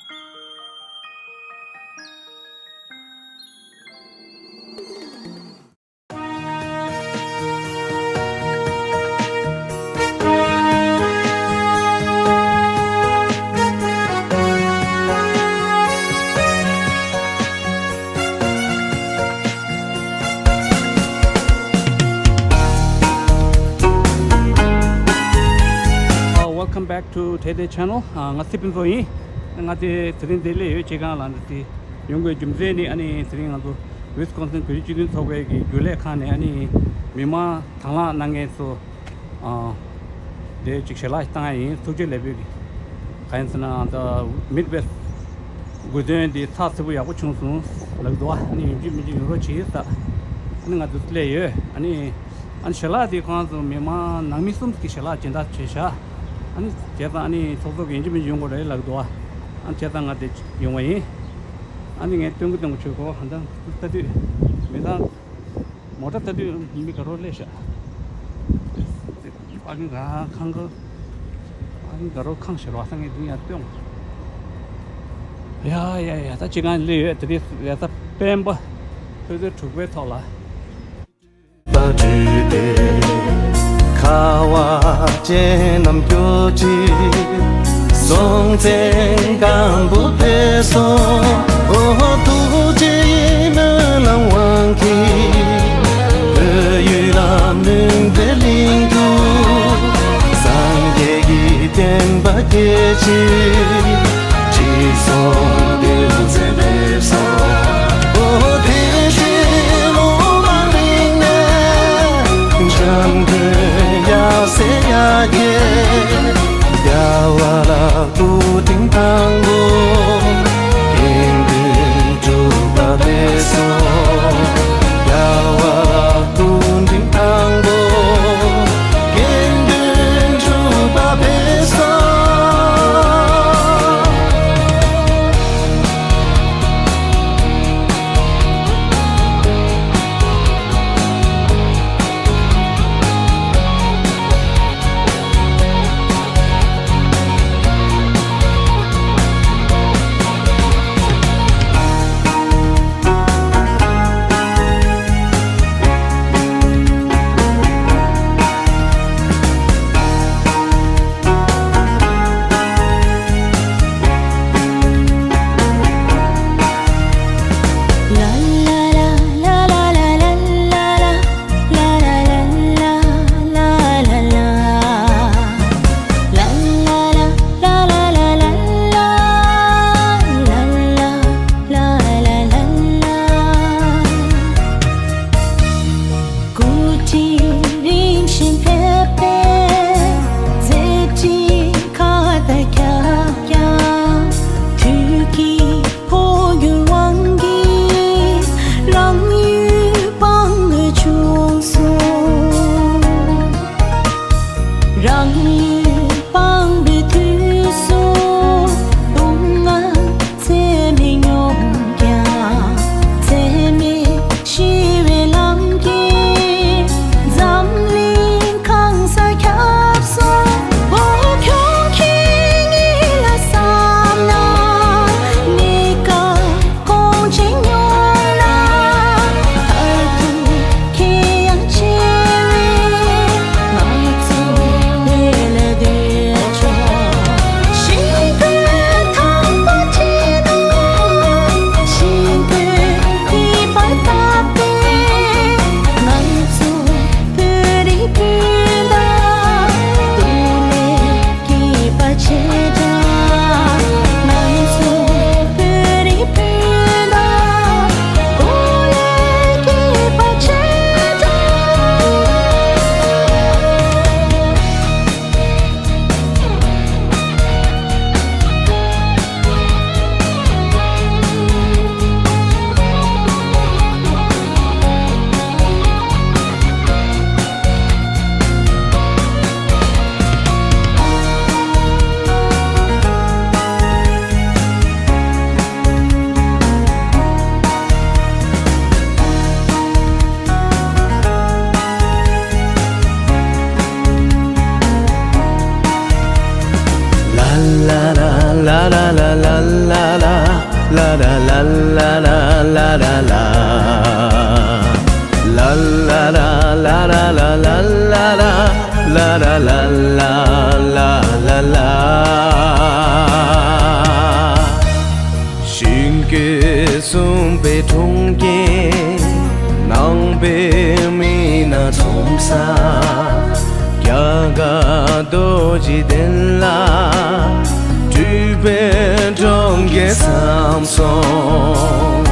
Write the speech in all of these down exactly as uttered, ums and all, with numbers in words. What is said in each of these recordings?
Welcome back to Tay Tay Channel. ང་སི་པིན་ཚོ་ཡིན། ང་དེ་དེ་རིང་འདི་སླེབས་ཡོད་ཅེས་གང་ལ་འདི་ཡོང་དགོས་རྒྱུ་མཚན་ནི། ཨ་ནི་དེ་རིང་ང་ཚོ་ཝི་སི་ཀོན་སིན་བོད་རིགས་སྤྱི་མཐུན་ཚོགས་པའི་གི་རྒྱུན་ལས་ཁང་ནས་ཨ་ནི་མི་མང་དང་བླངས་གནང་མཁན་ཚོ་ཨ་དེ་ཅིག་ཞལ་ལག་བཏང་ཡ་ཡིན། ཐུགས་རྗེ་ལེགས་འབུལ་གྱི། གང་ཡིན་ཟེར་ན་ད་མིད་ཝེསྟ་དགོས་དོན་འདི་ཚགས་ཚུད་པོ་ཡག་པོ་བྱུང་སོང་ལབ་འདུག་ཨ་ནི་ཡིན་གཅིག་མིན་གཅིག་ཡོང་རོགས་བྱེད་ཟེར། ཨ་ནི་ང་ཚོ་སླེབས་ཡོད། ཨ་ནི་ཨ་ནི་ཞལ་ལག་དེ་ཁོང་ཚོ་མི་མང་ནང་མི་གསུམ་གྱི་ཞལ་ལག་སྦྱིན་བདག་བྱས་ཤག་ཨ་ནི་བྱས་ཙང་ཨ་ནི་ཚོགས་གཙོ་གིས་ཡིན་གཅིག་མིན་གཅིག་ཡོང་དགོས་རེད་ལབ་འདུག་ཨ་ནི་བྱས་ཙང་ང་དེ་ཡོང་བ་ཡིན། ཨ་ནི་ངས་སྟོན་གི་སྟོན་གི་བྱོས་གོ་ཧ་ད་ལྟ་དུས་མི་ཚང་། མོ་ཊ་ལྟ་དུས་མི་ག་རོ་སླེབས་ཤག་པར་ཀིང་ག་ཁང་ག་པར་ཀིང་ག་རོ་ཁང་ཞེ་རོ་སང་ངེ་འདི་ཡར་སྟོན། ཡ་ཡ་ཡ། ད་ཅི་གང་སླེབས་ཡོད། དེ་དུས་ཡ་ད་སྤེན་པ་ཆུ་ཚོད་དྲུག་པའི་ཐོག་ལ། པ་བྲིས་ཏེ། ཁ་བ་ཅན་རྣམས་སྐྱོ་ཅིག་སྲོང་བཙན་སྒམ་པོ་ཕེབས་སོང་། འོ་ཐུགས་རྗེ་སྨོན་ལམ་དབང་གིས། བོད་ཡུལ་ལ་མུན་པའི་གླིང་དུ། སངས་རྒྱས་ཀྱི་བསྟན་པ་རྒྱས་ཅིག་དྲི་བསུང་འདིར་མཛད་ཕེབས་སོང་། འོ་དེ་བཞིན་ལོ་མང་རིང་ནས། འཇམ་མགོན་ཡབ་སྲས་ཡར་རྒྱས། རྒྱལ་བ་ལ་སྐུ་ཕྲེང་དང་པོ། དགེ་འདུན་གྲུབ་པ་ཕེབས་སོང་། རྒྱལ་བ་ལ་སྐུ་ཕྲེང་དང་པོ། དགེ་འདུན་གྲུབ་པ་ཕེབས་སོང་། འཇིག་རྟེན་ལ་སྤྲུལ་པའི་གྲོང་ཁྱེར་བསམ་སོང་།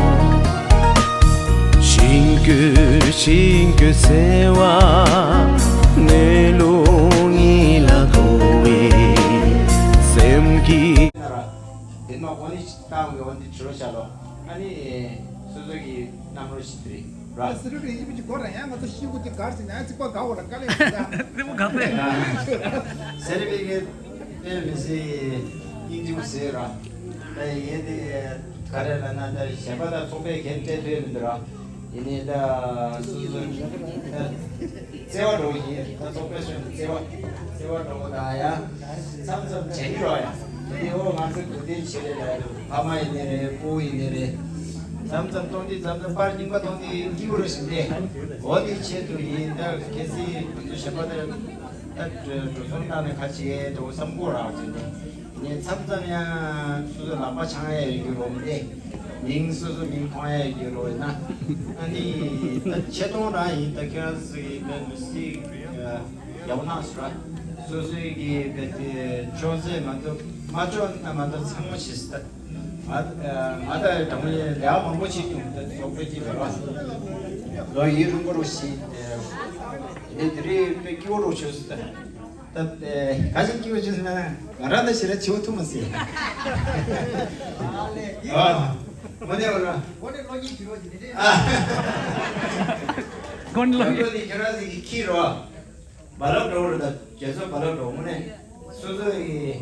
ཤིང་བརྐོས་ཤིང་བརྐོས་ཟེར་བ། གནས་ལུགས་ཉིད་ལ་གོ་བའི་སེམས་ཀྱི། དེ་མ་གོ་ནི་བཏང་བའི་འོན་ཏེ་བྱི་རོ་བྱ་ལོ། ཨ་ནི་སོ་སོ་གི་རྣམ་རོལ་ཞིག་དེ་རེད་ར། སེ་ར་པའི་ཡིན་པ་ཅིག་གོ་ར་ཡང་ང་ཚོ་ཤི་གུ་དེ་གར་ཟིན་ན་ཚིག་པ་དགའ་བོ་ལ་དཀའ་ལས་ཡོད་ད། རི་མོ་ག་པས། སེ་ར་པའི་གི་དཔེ་མི་སྲིད་སྙིང་རྗེ་པོ་ཟེར་ར། ད་ཡིན་དེ་ག་རེ་ལ་ན་ད་གཞན་པ་དང་ཚོགས་པའི་གན་སྤྲད་ཐུབ་མི་འདུག་ར། ཡིན་ནའི་ད་སོ་སོ་ད། བརྩེ་བ་འགྲོ་བཞིན་ད་ཚོགས་པའི་སོན་བརྩེ་བ་བརྩེ་བ་འགྲོ་བ་དང་ཡང་མཚམས་མཚམས་བྱེད་ཀྱི་རོགས་ཡ། དེ་འོ་ང་ཚོ་གོ་བདེ་བྱེད་རེད་ལ་ཕ་མ་ཡིན་ནི་རེད་སྤུ་གུ་ཡིན་ནི་རེད། མཚམས་མཚམས་གཏོང་དུས་མཚམས་མཚམས་པར་རྙིང་པ་གཏོང་དུས་སྐྱིད་པོ་རུ་ཞིག་འདེ། འོ་དེ་ཆེད་དུ་ཡིན་ད་གལ་སྲིད་ང་ཚོ་གཞན་པ་དེ་ད་འགྲོ་སོང་བཏང་ནས་ཁ་ཆེ་འགྲོ་བསམ་གོ་རག་ཚོད་འདེ། ནས་མཚམས་མཚམས་ཡང་སོ་སོ་ལག་པ་འཆང་ཡ་ཡོད་རྒྱུ་རོགས་མི་འདེ། མིང་སོ་སོ་མིང་མཐོང་ཡ་ཡོད་རོགས་ཡིན་ན། ཨ་ནི་ད་ཆེ་མཐོང་རང་ཡིན་ད་ཁྱེད་རང་ཚོ་གི་ད་མི་སྲིད་ཡག་ནག་སོ་ར། སོ་སོའི་གི་ད་དེ་ཅོག་ཙེ་མ་གཏོགས་མ་ཅོག་ན་མ་གཏོགས་ཚང་མ་ཞིག་ད། ང་ང་ད་དྲང་མོ་ལས་ལས་མང་པོ་བྱེད་མྱོང་ད་ཚོགས་པའི་གི་ལས་ལོ་ཡིན་རིང་པོ་རོགས་ཞིག་ད་དེ་རིང་དཔེ་སྐྱིད་པོ་རོགས་བྱོས་སོ་ད། ད་ཨེ་ག་ཞིག་སྐྱིད་པོ་བྱུང་ཟེར་ན་ང་རང་ད་ཞེ་དྲག་བྱེད་པོ་ཐུབ་མ་སྲིད། ཨ་ངོ་ནས་འོ་ར། ངོ་ནས་ལོ་གཉིས་བྱེད་རོགས་བྱེད་ནས་ཨ། ཀོན་ལོ་ཡོད་ནི་ཁྱོད་རང་ཟིག་གིས་ཁྱི་རོ། རྦ་རླབས་འགྲོ་རུ་ད་རྒྱལ་ཚོགས་རྦ་རླབས་འགྲོ་ངོ་ནས་སོ་སོ་ཡི་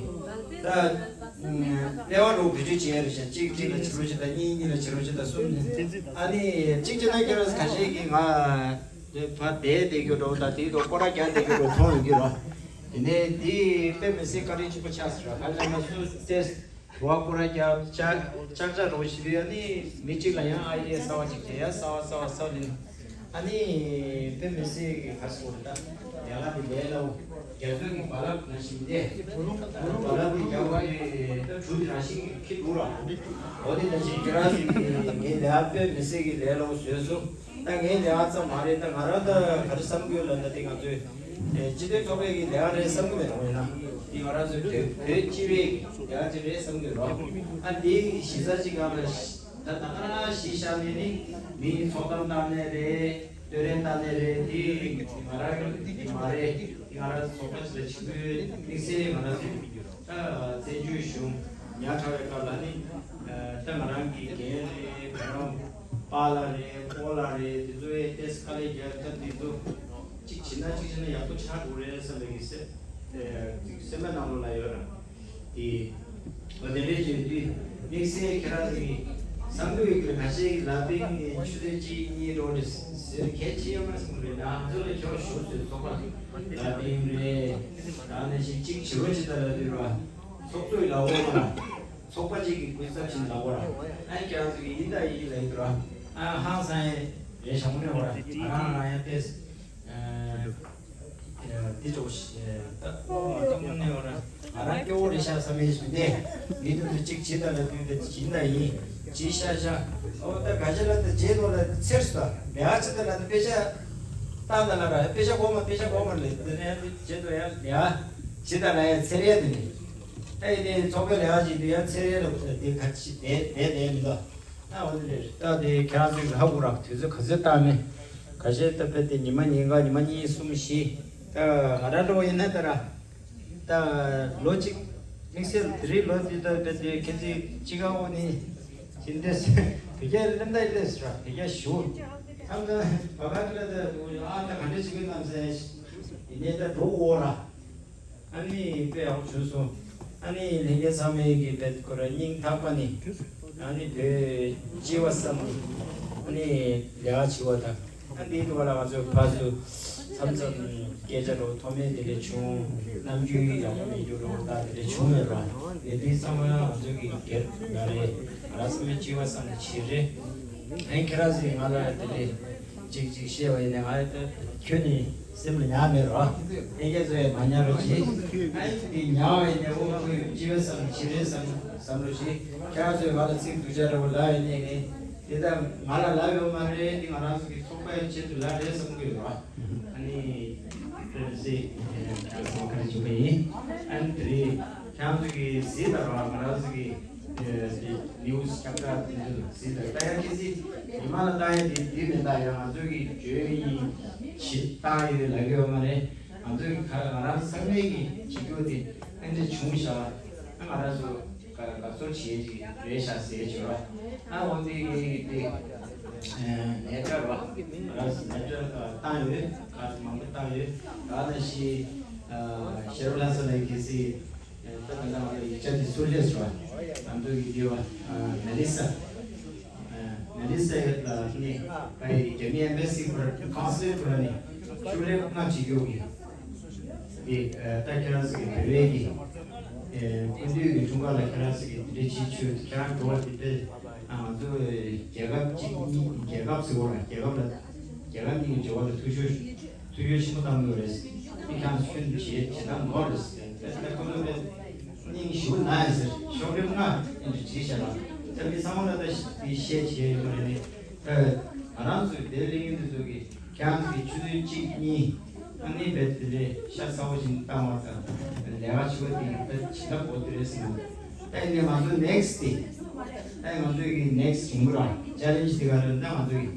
ད་ལྟེ་བ་འགྲོ་བེད་སྤྱོད་བྱེད་ཡ་རེད་ཤག་གཅིག་གཅིག་ལ་བྱེད་རོགས་བྱེད་ད་གཉིས་གཉིས་ལ་བྱེད་རོགས་བྱེད་ད་གསུམ་ནས་ཨ་ནི་གཅིག་བྱེད་ན་ཁྱོད་རང་ཁ་ཤས་ཀྱིས་ང་། དེ་ཕར་བསྡད་བསྡད་རྒྱུ་འགྲོ་དང་དེའི་ཐོག་སྐོར་ར་རྒྱག་བསྡད་རྒྱུ་འགྲོ་མཐོང་ཡོང་གི་རོ། དེ་ནས་དེ་དཔེ་མི་སྲིད་བཀའ་དྲིན་ཆེན་པོ་ཆགས་སོང་ར། ག་ལ་ན་སུ་ཏེས་བ་སྐོར་ར་རྒྱག་ཅག་ཅག་ཅག་རོ་ཞིག་ཡ་ནི་མི་གཅིག་ལ་ཡང་ཨ་ཡེ་གསར་བ་ཅིག་བྱས་ཡ་གསར་བ་གསར་བ་གསར་བ་ལེན། ཨ་ནི་དཔེ་མི་སྲིད་ཀྱི་ཁ་སྐོར་ད་ཡ་ལ་དེ་ལས་ལ་འོ་རྒྱ་མཚོ་གི་རྦ་རླབས་ན་བཞིན་ཏེ་རྦ་རླབས་དེ་རྒྱ་བ་ཡི་ད་གྲུ་དེ་རང་བཞིན་གྱི་ཁྱི་འདུག་ར། འོ་དེ་ན་བཞིན་ཁྱོད་རང་ཚོ་གི་ངའི་ལས་ཨ་དཔེ་མི་སྲིད་ཀྱི་ལས་ལ་འོ་བཟོས་སོང་། ད་ངའི་ལས་ཀ་ཙམ་མ་རེད། ད་ང་རང་ད་ག་རེ་བསམ་དགོས་ལབ་ན་དེ་ང་ཚོའི་ཨེ་སྤྱི་མཐུན་ཚོགས་པའི་གི་ལས་ཀ་རེད་བསམ་གི་མེད་དོ་ཡིན་ན། དེ་ང་རང་ཚོའི་བོད་བོད་སྤྱི་པའི་ལས་ཀ་ཅིག་རེད་བསམ་གི་རོགས། ཨ་དེ་གཞི་རྩ་གཅིག་སྒང་ལ་ད་ད་ག་རང་གཞི་བཞག་ནས་ནི་མིའི་ཚོགས་གཏམ་བཏང་ནས་རེད། བསྟོད་ར་བཏང་ནས་རེད། དེ་ང་རང་གི་མ་རེད། དེ་ང་རང་ཚོགས་པ་ཅིག་ལ་ཆེན་པོའི་དམིགས་བསལ་ང་རང་ཚོའི་ད་བཙན་བྱོལ་གཞུང་ཉག་ཕྲ་བའི་སྐབས་ལ་ནི་ད་ང་རང་གི་འགན་རེད། ང་རང་པཱ་ལགས་རེད། ཨོ་ལགས་རེད། དེ་ཚོ་ཨེ་ཏེས་དཀའ་ལས་རྒྱབ་ད་འདི་ཚོ་གཅིག་བྱེད་ན་གཅིག་བྱེད་ན་ཡག་པོ་ཆགས་འགྲོ་རེད་བསམ་པའི་གི་སེ་སེམས་པ་ནང་ལོགས་ལ་ཡོད་ར། དེ་འོ་དེ་འདྲའི་བརྗོད་དུས་དམིགས་བསལ་ཁྱེད་རང་ཚོ་གི་བསམ་བློ་ཡོད་ཀྱི་ཁ་ཤས་ཀྱི་ལ་དེང་ནས་ཆུ་ཚོད་གཅིག་གཉིས་འགྲོ་རེད་ཟེར་གལ་ཆེ་ཡོད་མ་སོང་རེད། ད་ང་ཚོ་ལ་ཁྱོད་ཞུ་ཟེར་ཚོགས་པ་ལ་དེང་རེད། ད་ནས་ཤིག་གཅིག་བྱེད་རོགས་བྱེད་ད་ལ་དུས་ར། ཚོགས་གཙོའི་ལག་འོག་ལ། ཚོགས་པ་གཅིག་གི་སྐུ་ཚབ་ཕྱིན་ལབ་བར། ཨ་ཁྱེད་རང་ཚོ་གི་ཡིན་དང་ཡིན་ལབ་ཡིན་དུ་ར། ཨ་ཧང་སང་ཡེ་རེད་ཞང་མོ་ནས་བར། ང་རང་ང་ཡང་ཏེས། འདི་ཅོག་ཤེས་ད་ཨོ་མ་ཏོ་མོ་ནས་བར། ང་རང་སྐྱོ་བོ་རེད་ཤག་བསམ་ཡས་སུ་འདས། མི་དུ་དུ་གཅིག་བྱེད་དང་ལ་དུས་དུ་ཡིན་དང་ཡིན། ཅི་ཤ་ཤ། ཨོ་ད་ག་ཅི་ལ་དུ་རྗེས་ནོ་ལ་དུ་ཚེར་སུ་དང་ལེ་ཨ་ཅི་དང་ལ་དུ་དཔེ་ཆ། བཏང་དང་ལ་ར་དཔེ་ཆ་གོ་མ་དཔེ་ཆ་གོ་མ་ལེ་དུ་ནས་དུ་རྗེས་ནོ་ཡང་ལེ་ཨ། ཅི་དང་ལ་ཡང་ཚེར་ཡས་དུ་ནས། ཨེ་ནས་ཚོགས་པའི་ལས་ཀ་ཅིག་དུས་ཡང་ཚེ་རེ་ལ་དེ་ག་ཅི་དེ་དེ་དེ་མི་འདུག་ཨ་འོ་དེ་རེད། ད་དེ་ཁྱེད་རང་ཚོས་ཧ་གོ་ར་དུས་ཚོད་ག་ཚོད་བཏང་ནས་ག་ཤེད་ད་དཔེ་དེ་ཉི་མ་ཉིན་ག་ཉི་མ་གཉིས་གསུམ་བཞི་ད་ང་རང་འགྲོ་བ་ཡིན་ན་ད་ར་ད་ལོ་གཅིག་དམིགས་བསལ་དེ་རིང་ལོ་དེ་ད་དཔེ་དེ་ཁྱེད་ཚོས་ཅི་ག་འོ་ནི་ཅི་འདྲས་བོད་རྒྱ་རིམ་ད་ཡི་ལས་ར་བོད་རྒྱ་ཞུ་ཨ་ད་བ་ག་ཀི་ལ་ད་ཨ་ད་ག་འདྲས་བྱེད་དགོས་ནམ་ཟེར་ཡིན་ནའི་ད་འགྲོ་འོ་ར། ཨ་ནི་དཔེ་ཡག་པོ་བྱུང་སོང་། ཨ་ནི་ལྷན་རྒྱས་ཚང་མས་ཀྱི་དཔེ་ཁོ་ར་སྙིང་ཐག་པ་ནས་ཨ་ནི་བོད་སྤྱི་བ་བསམ་ནས་ཨ་ནི་ལས་ཀ་བྱེད་པ་དང་ཨ་འདིའི་ཐོག་ལ་ང་ཚོས་ཕར་ཚུར་མཚམས་མཚམས་སྐད་ཆ་རོ་ཐོག་མའི་དེ་འདྲ་བྱུང་། རྣམ་འགྱུར་ཡག་པོ་མེད་རྒྱུ་རོ་ད་དེ་འདྲ་བྱུང་མེད་ར། ངས་འདི་ཚང་མ་ང་ཚོ་གི་སྒེར་ང་རེད། ང་ར་ཚང་མའི་སྤྱི་བ་བསམ་ནས་བྱེད་རེད། ཨ་ནི་ཁྱེད་རང་ཚོས་ང་ལ་དེ་འདྲ་ཅིག་ཅིག་བཤད་པ་ཡིན་ན་ང་ད་ཁྱོད་ནི་སེམས་ལ་ཉར་མེད་རོ། ཨེ་ཁྱེད་ཚོས་མ་ཉར་རོགས་གྱིས། ཨ་ཡིན་དེ་ཉར་བ་ཡིན་ན་འོ་ཁོས་ཅི་བས་བསམ་ཅི་རེད་བསམ་བསམ་རོགས་གྱིས། ཁྱེད་རང་ཚོས་ང་ལ་ཚིག་སྡུག་ཅག་འདྲ་པོ་ལབ་ཡིན་ནའི་དེ་ད་ང་ལ་ལབ་ཡོད་མ་རེད། དེ་ང་རང་ཚོ་གི་ཚོགས་པའི་ཆེད་དུ་ལབ་རེད་བསམ་གི་ཡོད་རོ། ཨ་ནི་ ཟེར་ཁྱེད་ཚོ་ག་རེ་བྱུང་བ་ཡིན། ཨ་ནི་དེ་རིང་ཁྱེད་ཚོ་གིས་གཟིགས་དང་ར་ང་རང་ཚོ་གི་ནིའུ་སི་ཁྱབ་བསྒྲགས་དེ་ཚོ་གཟིགས་དང་ད་ཡང་གལ་སྲིད་ཉི་མ་ལ་ལྟ་ཡ་དེ་འདི་མིན་ད་ཡང་ང་ཚོ་གི་བརྗོད་ཡིན་ཇི་ལྟ་ཡོད་ལབ་ཡོད་མ་རེད། ང་ཚོ་གི་ག་ང་རང་ཚང་མས་གི་བྱེད་རྒྱུ་དེ་ཨ་འདྲ་བྱུང་བཞག་ང་རང་ཚོ་དགའ་ཚོར་བྱེད་ཀྱི་རེད་ཤག་ཟེར་བྱོས་ར། ཨ་འོ་འདི་གི་དེ་ནས་ཀྲ་ར་ལ་ནས་ཀྲ་བཏང་ཡོད། ཁ་མང་པོ་བཏང་ཡོད། ད་ནི་ཤི་ཤེར་བ་ལ་ས་ལ་གི་སི་ད་ད་ལ་ཡིག་ཆ་དེ་སུ་ལས་སོ། ང་ཚོ་གི་དེ་བ་མེ་ལི་ས་མེ་ལི་ས་ལ་ནི་ཕ་ཡི་རྒྱ་མི་ཨེམ་བེ་སི་ཁོ་ར་ཀོན་སུ་ལེཊ་ཁོ་ར་ནི་ཤུགས་ལས་ཁོ་ན་བྱེད་རྒྱུ་གི་དེ་ད་ཁྱེད་རང་ཚོ་གི་བོད་པའི་གི་སྐུ་མདུན་གི་འཁྲུངས་སྐར་ལ་ཁྱེད་རང་ཚོ་གི་འདི་འདྲ་བྱེད་ཆོས་ཁྱེད་རང་འགྲོ་བ་དེ་དཔེ་ང་ཚོ་རྒྱལ་ཁབ་གཅིག་གཉིས་རྒྱལ་ཁབ་ཟེར་བ་ལ་རྒྱལ་ཁབ་ལ་རྒྱལ་ཁབ་གཉིས་ཀྱི་འབྲེལ་བ་ལ་ཐུགས་ཤོར་ཐུགས་ཤོར་ཆེན་པོ་བཏང་ཡོད་རེད། མི་ཁྱེད་རང་ཚོ་ཁྱོན་བྱེད་བྱེད་སྟངས་ནོར་རེད། དཔེ་ཁོ་ཚོ་དཔེ་སྙིང་ཞུ་ན་ཡིན་ཟེར་ཤོག་ལེབ་ལྔ་ཨེ་འདྲ་བྲིས་བཞག་ལ་ད་མི་ཚང་མ་ལ་ད་དེ་བཤད་བྱས་ཡོད་མ་རེད་ནི། ད་ང་རང་ཚོའི་དེ་ལས་ཡིན་དུ་ཚོ་གི་ཁྱེད་རང་ཚོ་གི་ཆུ་ཚོད་གཅིག་གཉིས་ཨ་ནི་བེད་དེ་ལས་ཤ་ཚ་བོ་ཞིག་བཏང་བ་དང་ལས་ཀ་བྱེད་པ་དེ་ད་བྱེད་ཐབས་འོ་དེ་རེད་ཟེར་ན། ད་ཡིན་ནའི་ང་ཚོ་ནེག་སི་ཊི་དེ་ད་ང་ཚོ་གི་ནེག་སི་ཊི་ཡིན་པ་ཅེ་ལེན་ཇི་དེ་ག་རེ་ད་ང་ཚོ་གི་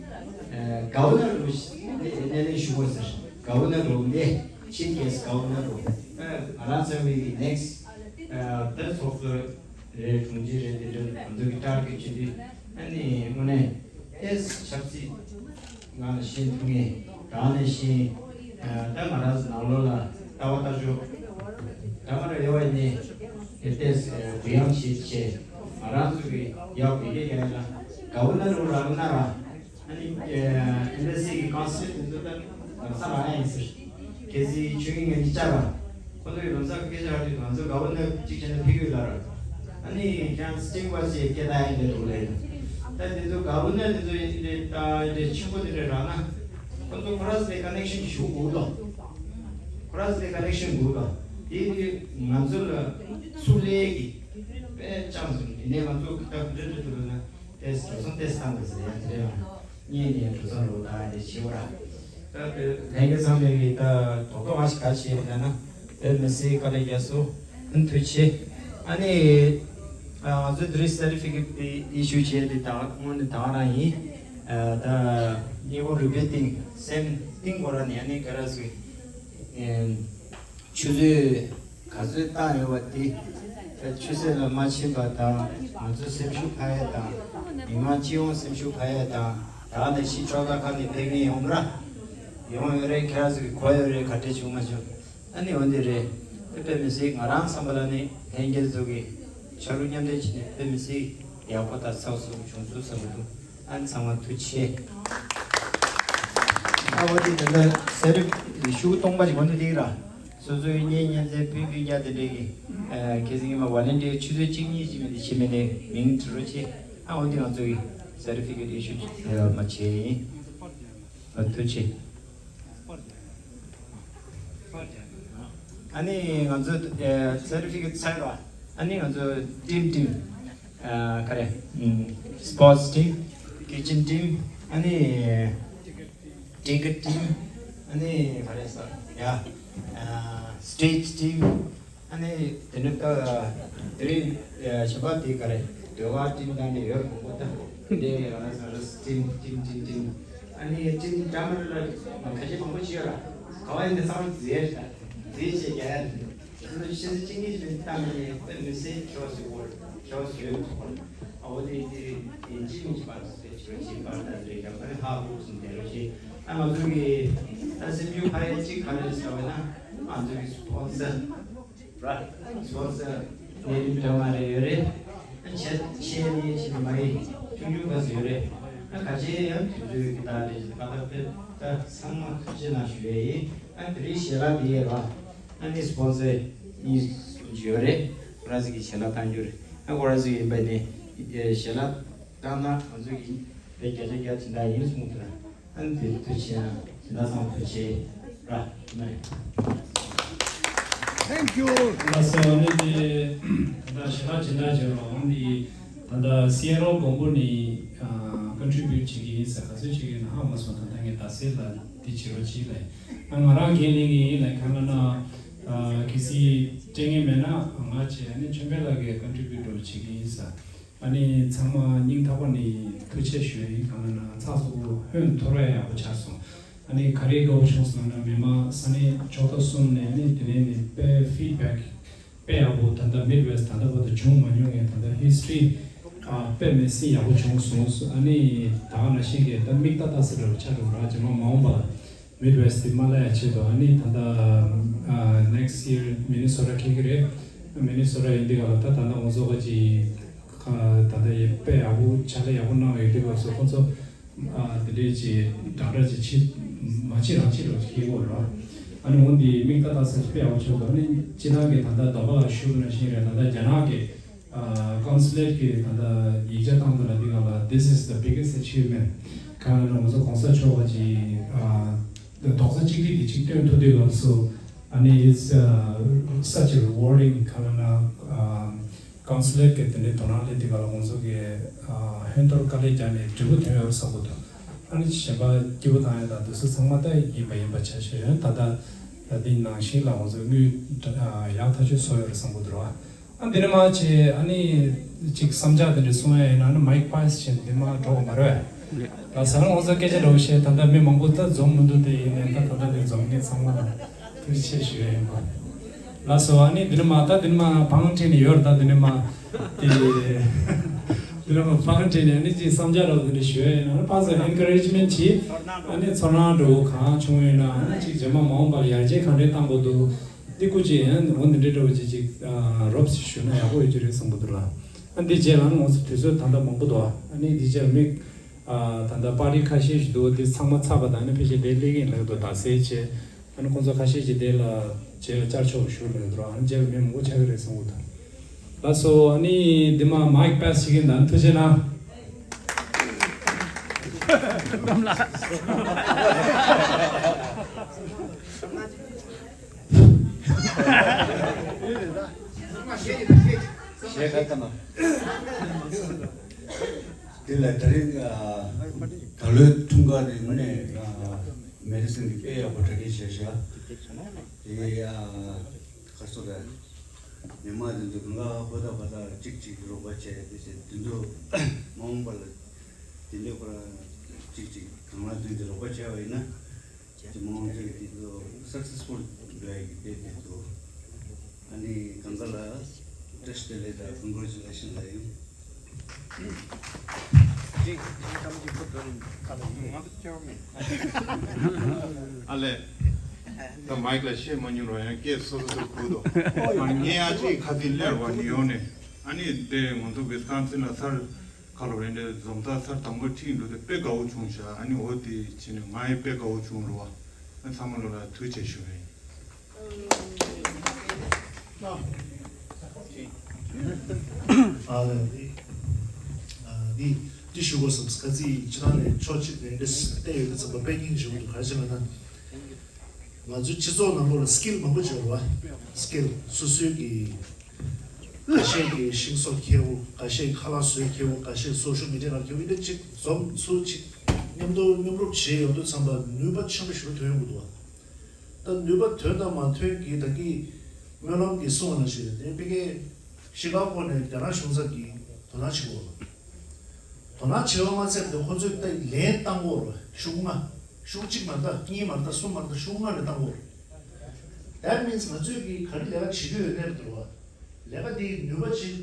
ག་བ་ནར་རུ་སྣེ་ལེན་ཞུ་དགོས་ཟེར། ག་བ་ནར་རུ་ནས་ཆིབ་གེ་སི་ག་བ་ནར་རུ་ང་རང་ཚོ་གི་ནེག་སི་ཊི་ད་ཚོགས་གཙོ་རེད། དྲུང་ཆེ་རེད། དེ་འདྲ་ང་ཚོ་གི་ཀྲར་གི་ཆེད་དུ་ཨ་ནི་དངོས་གནས་ཏེས་ཆབ་སྲིད་ངང་ལ་ཤེས་ཐུབ་ངེས་རང་ནས་ཤེས། ད་ང་རང་ཚོ་ནང་ལོགས་ལ་ལྟ་བ་ལྟ་ཕྱོགས་ད་མ་ར་ཡོད་བ་ནི་ཏེས་གུ་ཡངས་བྱེད་ཆེད་ང་རང་ཚོ་གི་ཡག་བི་གེ་ཡང་ལ་དགའ་བོ་ན་རུ་རང་ན་ར། ཨ་ནི་ཨེམ་བྷེ་སི་གི་ཀོན་སུ་ལེཊ་དེ་ཚོ་ད་ལམ་སང་རག་ཡ་ཡིན་ཟེར། གལ་སྲིད་ཆོས་ཉིད་ངན་གྱིས་བཅར་བ། ཁོ་ཚོ་ཡི་ལམ་སང་སྐད་ཆ་རག་དུས་ང་ཚོ་དགའ་བོ་ན་གཅིག་བྱས་ན་ཕི་གུ་ལ་ར། ཨ་ནི་ཁྱེད་རང་སི་ཊིང་བ་ཞེས་སྐད་བཏང་ཡ་ཡིན་འདྲ་འདུག་ལབ་ཡིན། ད་དེ་ཚོ་དགའ་བོ་ན་དེ་ཚོ་ཡིན་འདྲ་ད་འདྲ་ཆེན་པོ་དེ་འདྲ་རག་ན། ཁོ་ཚོ་ཁོ་ར་སི་ལས་ཀ་ནེག་ཤན་ཞུ་དགོས་དོ། ཁོ་ར་སི་ལས་ཀ་ནེག་ཤན་དགོས་དོ། དེ་དུས་ང་ཚོ་ལ་སུ་ལས་ཀྱི་དཔེ་ཅང་སོང་ཡིན་ནའི་ང་ཚོ་ད་འདྲ་འདྲ་འདུག་ལབ་ན། ཏེས་འགྲོ་སོང་ཏེས་བཏང་དགོས་ཟེར་ཡང་དེ་རེད་བ། གཉིས་ནས་འགྲོ་སོང་རོགས་བཏང་ཡ་དེ་བྱེད་བ་ར། ད་དེ་ལྷན་རྒྱས་ཚང་མས་ཀྱི་ད་རྡོག་རྡོག་མ་ཞིག་ག་བྱེད་ཡིན་ན་བོད་མི་སེར་དཀའ་ལས་རྒྱག་སོ་ཨ་ཐུགས་ཆེ། ཨ་ནི་ང་ཚོས་དེ་རིང་སར་ཊི་ཕི་ཀེ་ཊི་དེ་ཨི་ཤུ་བྱས་དེ་ད་དངོས་གནས་ད་ག་རང་ཡིན། ད་སྙིང་པོ་རུས་པའི་གཏིང་སེམས་གཏིང་གོ་ར་ནས་ཨ་ནི་ག་ར་ཟིག་ཆུ་ཚོད་ག་ཚོད་བཏང་ཡོད་པ་དེ། ཆུ་ཚོད་ལ་མ་ཕྱིན་པ་དང་ང་ཚོ་སེམས་ཤུགས་འཕར་ཡ་དང་། མི་མང་སྤྱི་ཡོངས་སེམས་ཤུགས་འཕར་ཡ་དང་། ད་ནས་ཕྱི་ཕྱོགས་ད་ཁ་ནས་ཕེབས་མཁན་ཡོང་གི་ར། ཡོང་ཡོད་རེད། ཁྱེད་རང་ཚོ་གི་གོ་ཡོད་རེད། ག་འདྲས་བྱུང་མ་བྱུང་ཨ་ནི་འོན་ཏེ་རེད། དཔེ་མི་སྲིད་ང་རང་བསམ་པ་ལ་ནི་ལྷན་རྒྱས་ཚོ་གི་ཆ་རུ་མཉམ་འབྲེལ་བྱས་ནས་དཔེ་མི་སྲིད་ཡག་པོ་དང་ཚགས་ཚུད་བྱུང་སོང་བསམ་གི་འདུག་ཨ་ནི་ཚང་མ་ཐུགས་རྗེ་ཆེ། ཨ་འོ་དེ་ད་ལྟ་ཟེར་ཤུགས་སྟོང་པ་ཞིག་འོ་ན་དེ་ར། སོ་སོའི་གཉེན་ཉེ་ཚན་སྤུན་སྤུན་ཀྱག་དེ་འདྲས་ཀྱི་ཁྱེད་ཚོ་ཉི་མ་ཝོ་ལན་ཊི་ཡར་ཆུ་ཚོད་གཅིག་གཉིས་ཅིག་མིན་དེ་བྱེད་མི་ནས་མིང་བྲི་རོགས་བྱེད། ཨ་འོ་དེ་ང་ཚོ་གི་ས་ཊི་ཕི་ཀེ་ཊི་ཨི་ཤུ་མ་བྱེད་ཡིན། ཨ་ཐུགས་རྗེ་ཆེ། ཨ་ནི་ང་ཚོ་ས་ཊི་ཕི་ཀེ་ཊི་ཚར་རོགས། ཨ་ནི་ང་ཚོ་ཊིམ་ཊིམ། ག་རེ། སི་པོར་ཊི་ཊིམ། ཀི་ཅན་ཊིམ། ཨ་ནི་ཊི་ཀེ་ཊི་ཊིམ། ཨ་ནི་ག་རེ་ཟེར་ཡ། སི་ཊེ་ཇི་ཊིམ། ཨ་ནི་དེ་ནི་ད་དེ་རིང་གཞན་པ་དེ་ག་རེ། ཟློས་གར་ཊིམ་དང་ནི་ཡོད་མང་པོ་ད། དེ་ག་རེ་ཟེར་ཊིམ་ཊིམ་ཊིམ་ཊིམ། ཨ་ནི་ཊིམ་འདྲ་མི་འདྲ་ལ་ཁ་ཤས་མང་པོ་ཞིག་ཡོད་ར། ག་བ་ཡིན་ནི་ཚང་མ་རྫས་རེད་ད། རྫས་བྱས་རྒྱག་ཡ་རེད། ཁྱོད་ཚོ་ཤེས་ཚད་གཅིག་གཉིས་ཅིག་བཏང་ནས་དཔེ་མི་སྲིད་ཁྱོད་ཚོའི་སྐོར་ཁྱོད་ཚོའི་སྐོར། ཨ་འོ་དེ་དེ་ཡིན་གཅིག་མིན་གཅིག་བར་དུ་ཟེར་ཁྱོད་ཀྱི་བར་དུ་རེད་ཀྱང་ཨ་ནི་ཧ་གོ་སོང་དེ་རོ་ཞེས། ཨ་ང་ཚོ་གི་ད་སེམས་ཤུགས་འཕར་ཡ་གཅིག་ག་རེ་ཟེར་བ་ན་ང་ཚོ་གི་སི་པོན་སར་ར། སི་པོན་སར་གནས་རིམ་འདྲ་མ་རེ་ཡོད་རེད། ཨ་ཆེ་ཆེ་ནས་ཆེ་ནས་མ་ཡིན་ཆུང་ཆུང་ག་ཚོད་ཡོད་རེད། ཨ་ག་ཆེ་ཡང་དུས་ཚོད་ཀྱི་ད་རེད་ད་ད་ད་ཚང་མ་ཐུགས་རྗེ་གནང་ཞུ་ཡ་ཡིན། ཨ་དེ་རིང་ཞལ་ལག་འདི་ཡོད་ར། ཨ་ནི་སི་པོན་སར་གཉིས་གསུམ་ཅིག་ཡོད་རེད། ཁོ་རང་ཚོ་གིས་ཞལ་ལག་བཏང་རྒྱུ་རེད། ཨ་ཁོ་རང་ཚོ་ཡིན་པ་ནི་ཞལ་ལག་བཏང་ན་ང་ཚོ་གིས་དཔེ་བརྒྱ་ཆ་བརྒྱ་དེ་འདྲ་ཡིན་གསུངས་ཐུབ་ན། ཨ་ནི་དེ་ཐུགས་རྗེ་ཆེ་ན་དེ་འདྲ་ཚང་མ་ཐུགས་རྗེ་ཆེ་ར། ཨ་ནི། Thank you. ལགས་སོ། ཨ་ནི་དེ་ད་ཞལ་ལག་སྦྱིན་བདག་བྱེད་རོགས་ཨ་ནི། ད་ལྟ་སི་ཨེན་ཨོ་དགོན་པ་ནས་ཀོན་ཊི་བིའུ་ཊི་བྱེད་ཀྱི་ཡིན་ཟེར་ག་ཚོད་བྱེད་ཀྱི་ཡིན་ཧ་མ་སོང་། ད་ལྟ་ངས་རྡ་སའི་ལ་འདི་བྱེད་རོགས་གྱིས་ལབ་ཡིན། ང་རང་འགན་ལེན་གྱི་ཡིན་ལབ་གང་ལབ་ན། གལ་སྲིད་སྤྲད་མཁན་མེད་ན་ང་བྱས། ཨ་ནི་ཆོས་འཕེལ་ལགས་ཀྱིས་ཀོན་ཊི་བིའུ་ཊི་འདྲ་བོ་བྱེད་ཀྱི་ཡིན་ཟེར། ཨ་ནི་ཚང་མ་སྙིང་ཐག་པ་ནས་ཐུགས་རྗེ་ཆེ་ཞུ་ཡ་ཡིན། གང་ལབ་ན་ཚགས་ཚུད་པོ་ཧོན་འཐོར་བ་ཡག་པོ་ཆགས་སོང་། ཨ་ནི་ག་རེ་དགའ་བོ་བྱུང་སོང་ལབ་ན། མི་མང་ས་གནས་ཕྱོགས་མཐའ་གསུམ་ནས་ནི་དེ་ནས་ནི་དཔེ་ཕིཌ་བེག་དཔེ་ཡག་པོ། ད་ལྟ་མིཌ་ཝེ་སི་ཊི་ད་ལྟ་བར་དུ་བྱུང་མ་མྱོང་ངས། ད་ལྟ་ཧིས་ཊོ་རི་དཔེ་མི་སྲིད་ཡག་པོ་བྱུང་སོང་། ཨ་ནི་ད་ག་ནང་བཞིན་གྱི་ད་མིག་ལྟ་ལྟ་ས་འདྲ་བོ་ཆགས་འགྲོ་ར། རྗེས་མ་མ་འོངས་པ་ལ་མིཌ་ཝེ་སི་ཊི་དེ་མ་བརླག་ཡ་ཆེད་དུ། ཨ་ནི་ད་ལྟ་ནེག་སི་ཊི་ཡིར་མི་ནི་སོ་ཊ་འཁེལ་གྱི་རེད། མི་ནི་སོ་ཊ་ཡིན་དུས་ག་ལ་ད་ད་ལྟ་ང་ཚོ་ག་ཅིག་ད་ལྟ་ཡི་དཔེ་ཡག་པོ་ཕྱག་ལས་ཡག་པོ་གནང་བའི་དུས་སྐབས་སུ་ཁོ་ཚོ་ཨ་དེ་འདྲས་ཀྱི་དྲ་གྲགས་ཀྱི་ཕྱི་མ་ཕྱི་རང་ཕྱི་རུ་སྐྱེལ་དགོས་ར། ཨ་ནི་འོན་ཏེ་མིག་ལྟ་ལྟ་ས་དཔེ་ཡག་པོ་བྱུང་འདུག་ཨ་ནི་སྤྱིར་བཏང་གི་ད་ལྟ་དོམ་པ་ལགས་ཞུས་པ་ནང་བཞིན་རེད། ད་ལྟ་རྒྱ་ནག་གི་ཨ་ཀོན་སུ་ལེཊ་གི་ད་ལྟ་ཡིག་ཆ་བཏང་འདུག་ལ། འདི་ག་ལ་This is the biggest achievement. གང་ལབ་ན་ང་ཚོ་གོང་ས་མཆོག་གི་ཨ་རྡོག་རྩ་གཅིག་སྒྲིལ་དེ་གཅིག་སྟོན་ཐུབ་དུས་སྐབས་སུ། ཨ་ནི་it's uh, such a rewarding. གང་ལབ་ན་ཨ་ཀོན་སུ་ལེཊ་གི་དེ་འདྲའི་དོ་སྣང་སླེབས་དུས་ག་ལ་ང་ཚོ་གི་ཨ་ཧོན་འཐོར་དཀའ་ལས་བརྒྱབ་ནས་འབྲས་བུ་ཐོན་ཡོད་བསམ་གྱི་འདུག་ཨ་ནི་གཞན་པ་སྐྱིད་པོ་བཏང་ཡ་དང་དེ་ཚོ་ཚང་མ་ད་ཡིན་པ་ཡིན་པ་ཆ་བཞག་ཡོད། ད་ལྟ་ད་ལྟའི་ནང་བཞིན་ལ་ང་ཚོ་དངུལ་ཨ་ཡག་ཐག་ཆོད་བཟོ་ཡོད་རེད་བསམ་གྱི་འདུག་ར། ཨ་འདི་ནས་མར་བྱས་ཨ་ནི་ཅིག་བསམ་འཆར་དེ་འདྲ་གསུང་ཡ་ཡིན་ན། ཨ་ནི་མའིག་པཱས་བྱས་ནས་འདི་མར་འགྲོ་དགོས་མ་རེད། ལགས་སོ། ང་ཚོ་སྐད་ཆ་འདྲ་བོ་བཤད། ད་ལྟ་མི་མང་པོ་ད་འཛོམས་མི་འདུག་དེ་ཡིན་ནའི་ད་ད་ལྟ་འདི་འཛོམས་མཁན་ཚང་མ་ལ་ཐུགས་རྗེ་ཆེ་ཞུ་ཡ་ཡིན་པ། ལགས་སོ། ཨ་ནི་འདི་ནས་མར་ད་འདི་ནས་མར་བང་སྤྲད་ནས་ཡོད་རེད། ད་འདི་ནས་མར་དེ་འདི་ནས་མར་བང་སྤྲད་ནས་ཨ་ནི་ཅིག་བསམ་འཆར་འདྲ་བོ་དེ་འདྲ་ཞུ་ཡ་ཡིན་ན། ཨ་ནི་ཕར་ཚུར་ཨེན་ཀ་རེཇ་མེན་ཊི་བྱེད། ཨ་ནི་ཚོར་སྣང་འདྲ་བོ་གང་བྱུང་ཡོད་ན། ཨ་ནི་ཅིག་རྗེས་མ་མ་འོངས་པ་ལ་ཡར་རྒྱས་གང་འདྲས་གཏང་དགོས་འདུག་འདི་སྐུ་མཁྱེན་ཡང་འོ་འདི་འདྲའི་འདྲ་བོ་ཅིག་ཅིག་ཨ་རོབ་ཙམ་ཞུས་ན་ཡག་པོ་ཡོད་ཀྱི་རེད་བསམ་གྱི་འདུག་ལ། ཨ་འདི་རྗེས་ལ་ང་ཚོ་དུས་ཚོད་ད་ལྟ་མང་པོ་འདུག་ཨ་ནི་འདི་རྗེས་ལ་མི་ཨ་ད་ལྟ་པར་ཊི་ཁ་ཤས་ཤིག་འདུག་འདི་ཚང་མ་ཚར་བ་དང་ཨ་ནི་ཕལ་ཆེར་དེ་སླེབས་ཀྱི་ཡིན་ལབ་འདུག་ད་སེ་བྱས། ཨ་ནི་ཁོང་ཚོ་ཁ་ཤས་ཀྱིས་དེ་ལ་རྗེས་ལ་བཅར་ཆོག་ཞུ་ལབ་འདུག་ཨ་ནི་རྗེས་ལ་མི་མང་པོ་ཆགས་ཀྱི་རེད་བསམ་གྱི་འདུག་ལགས་སོ། ཨ་ནི་འདི་མར་མའིག་པཱས་བྱེད་ཀྱི་ཡིན། ད་ཐུགས་རྗེ་གནང་། གཞས་ག་ལྟ་ན། དེ་ལ་ད་རིང་ཨ་ད་ལོའི་འཁྲུངས་སྐར་དེ་དངོས་གནས་ཨ་མེ་ཌི་སན་གྱིས་དཔེ་ཡག་པོ་གྲ་སྒྲིག་བྱས་ཤག་དེ་ཨ་ག་རེ་ཟེར་རེད། མི་མང་དེ་ཚོ་གང་ག་ཧོ་ད་བ་ད་གཅིག་གཅིག་རོགས་པ་བྱས་དེ་བྱས། དེ་ཚོ་མ་འོངས་པ་ལ་དེ་འདྲའི་ཁོ་རང་གཅིག་གཅིག་གང་ལ་དེ་འདྲ་རོགས་པ་བྱས་པ་ཡིན་ན། དེ་མང་ཚོགས་ཀྱི་དེ་ཚོ་སག་སེ་སི་ཕུལ་འགྲོ་ཡ་གི་དེ་དེ་ཚོ། ཨ་ནི་གང་ག་ལ་བཀྲ་ཤིས་བདེ་ལེགས་དང་ཀོན་གྷི་རེ་ཅུ་ལེ་ཤན་ལ་ཡིན། ཨ་ལས། ད་མའིག་ལ་བཤད་མ་མྱོང་རོགས། ཡང་སྐད་སོ་སོ་སོ་གུ་དོ། ཨ་ངས་ཨ་ཅེ་ཁ་ཐིག་ལེར་བ་ནི་ཡོང་ནས། ཨ་ནི་དེ་ང་ཚོ་ཝི་སི་ཀོན་སིན་ལ་ཚར་ཁ་ལོ་རེ་འདྲ་འཛོམས་ས་ཚར་དང་པོ་ཁྲིད་འགྲོ་དེ་དཔེ་དགའ་བོ་བྱུང་ཤག་ཨ་ནི་འོ་དེ་བྱས་ནས་ང་ཡི་དཔེ་དགའ་བོ་བྱུང་རོགས། ཨ་ཚང་མ་ལོ་ལ་ཐུགས་རྗེ་ཆེ་ཞུ་བ་ཡིན། ཨ་ལས། ཨ་འདི་འདི་ཞུ་དགོས་བསམ། ཁ་ཚིག་ཅི་ནང་ནས་ཕྱོགས་གཅིག་ནས་འདི་བལྟས་ཡོད་དུས་ཙམ་པ་དཔེ་སྙིང་རྗེ་པོ་འདུག་ག་རེ་ཟེར་ན། ང་ཚོའི་སྤྱི་ཚོགས་ནང་ལོགས་ལ་སི་ཀིལ་མང་པོ་ཅིག་ཡོད་རེད་བ། སི་ཀིལ་སོ་སོའི་གི་འགའ་ཤས་ཀྱིས་ཤིང་བཟོ་མཁས་པོ། འགའ་ཤས་ཀྱིས་ཁ་ལག་བཟོ་མཁས་པོ། འགའ་ཤས་སོ་ཤལ་མི་ཌི་ཡ་ནང་མཁས་པོ། འདི་འདྲ་གཅིག་འཛོམས་ཚུལ་གཅིག་མཉམ་དུ་མཉམ་རུབ་བྱས་ཡོང་དུས་ཙམ་པ་ནུས་པ་ཆེན་པོ་ཞིག་ཐོན་ཡོང་གི་འདུག་བ། ད་ནུས་པ་ཐོན་དང་མ་ཐོན་གྱི་ད་གིན་སྨོན་ལམ་གྱིས་གསུངས་པ་ནང་བཞིན་རེད། དེ་ཕ་གིའི་ཤི་ཀ་གོ་ནས་རྒྱ་ནག་གཞུང་ཚབ་ཀྱིས་དོ་སྣང་བྱེད་དགོས་པ། དོ་སྣང་བྱེད་པ་མ་ཚད་དེ་ཁོ་ཚོས་ད་ལན་བཏང་དགོས་རེད། ཤོག་ལྔ། ཤོག་གཅིག་མ་རེད་ད། གཉིས་མ་རེད་ད། གསུམ་མ་རེད་ད། ཤོག་ལྔ་རེ་བཏང་དགོས་རེད། That means ང་ཚོས་ཀྱིས་ག་རེ་ལས་ཀ་བྱེད་ཀྱི་ཡོད་ནའི་རེད་བ། ལས་ཀ་དེའི་ནུས་པ་ཅིག་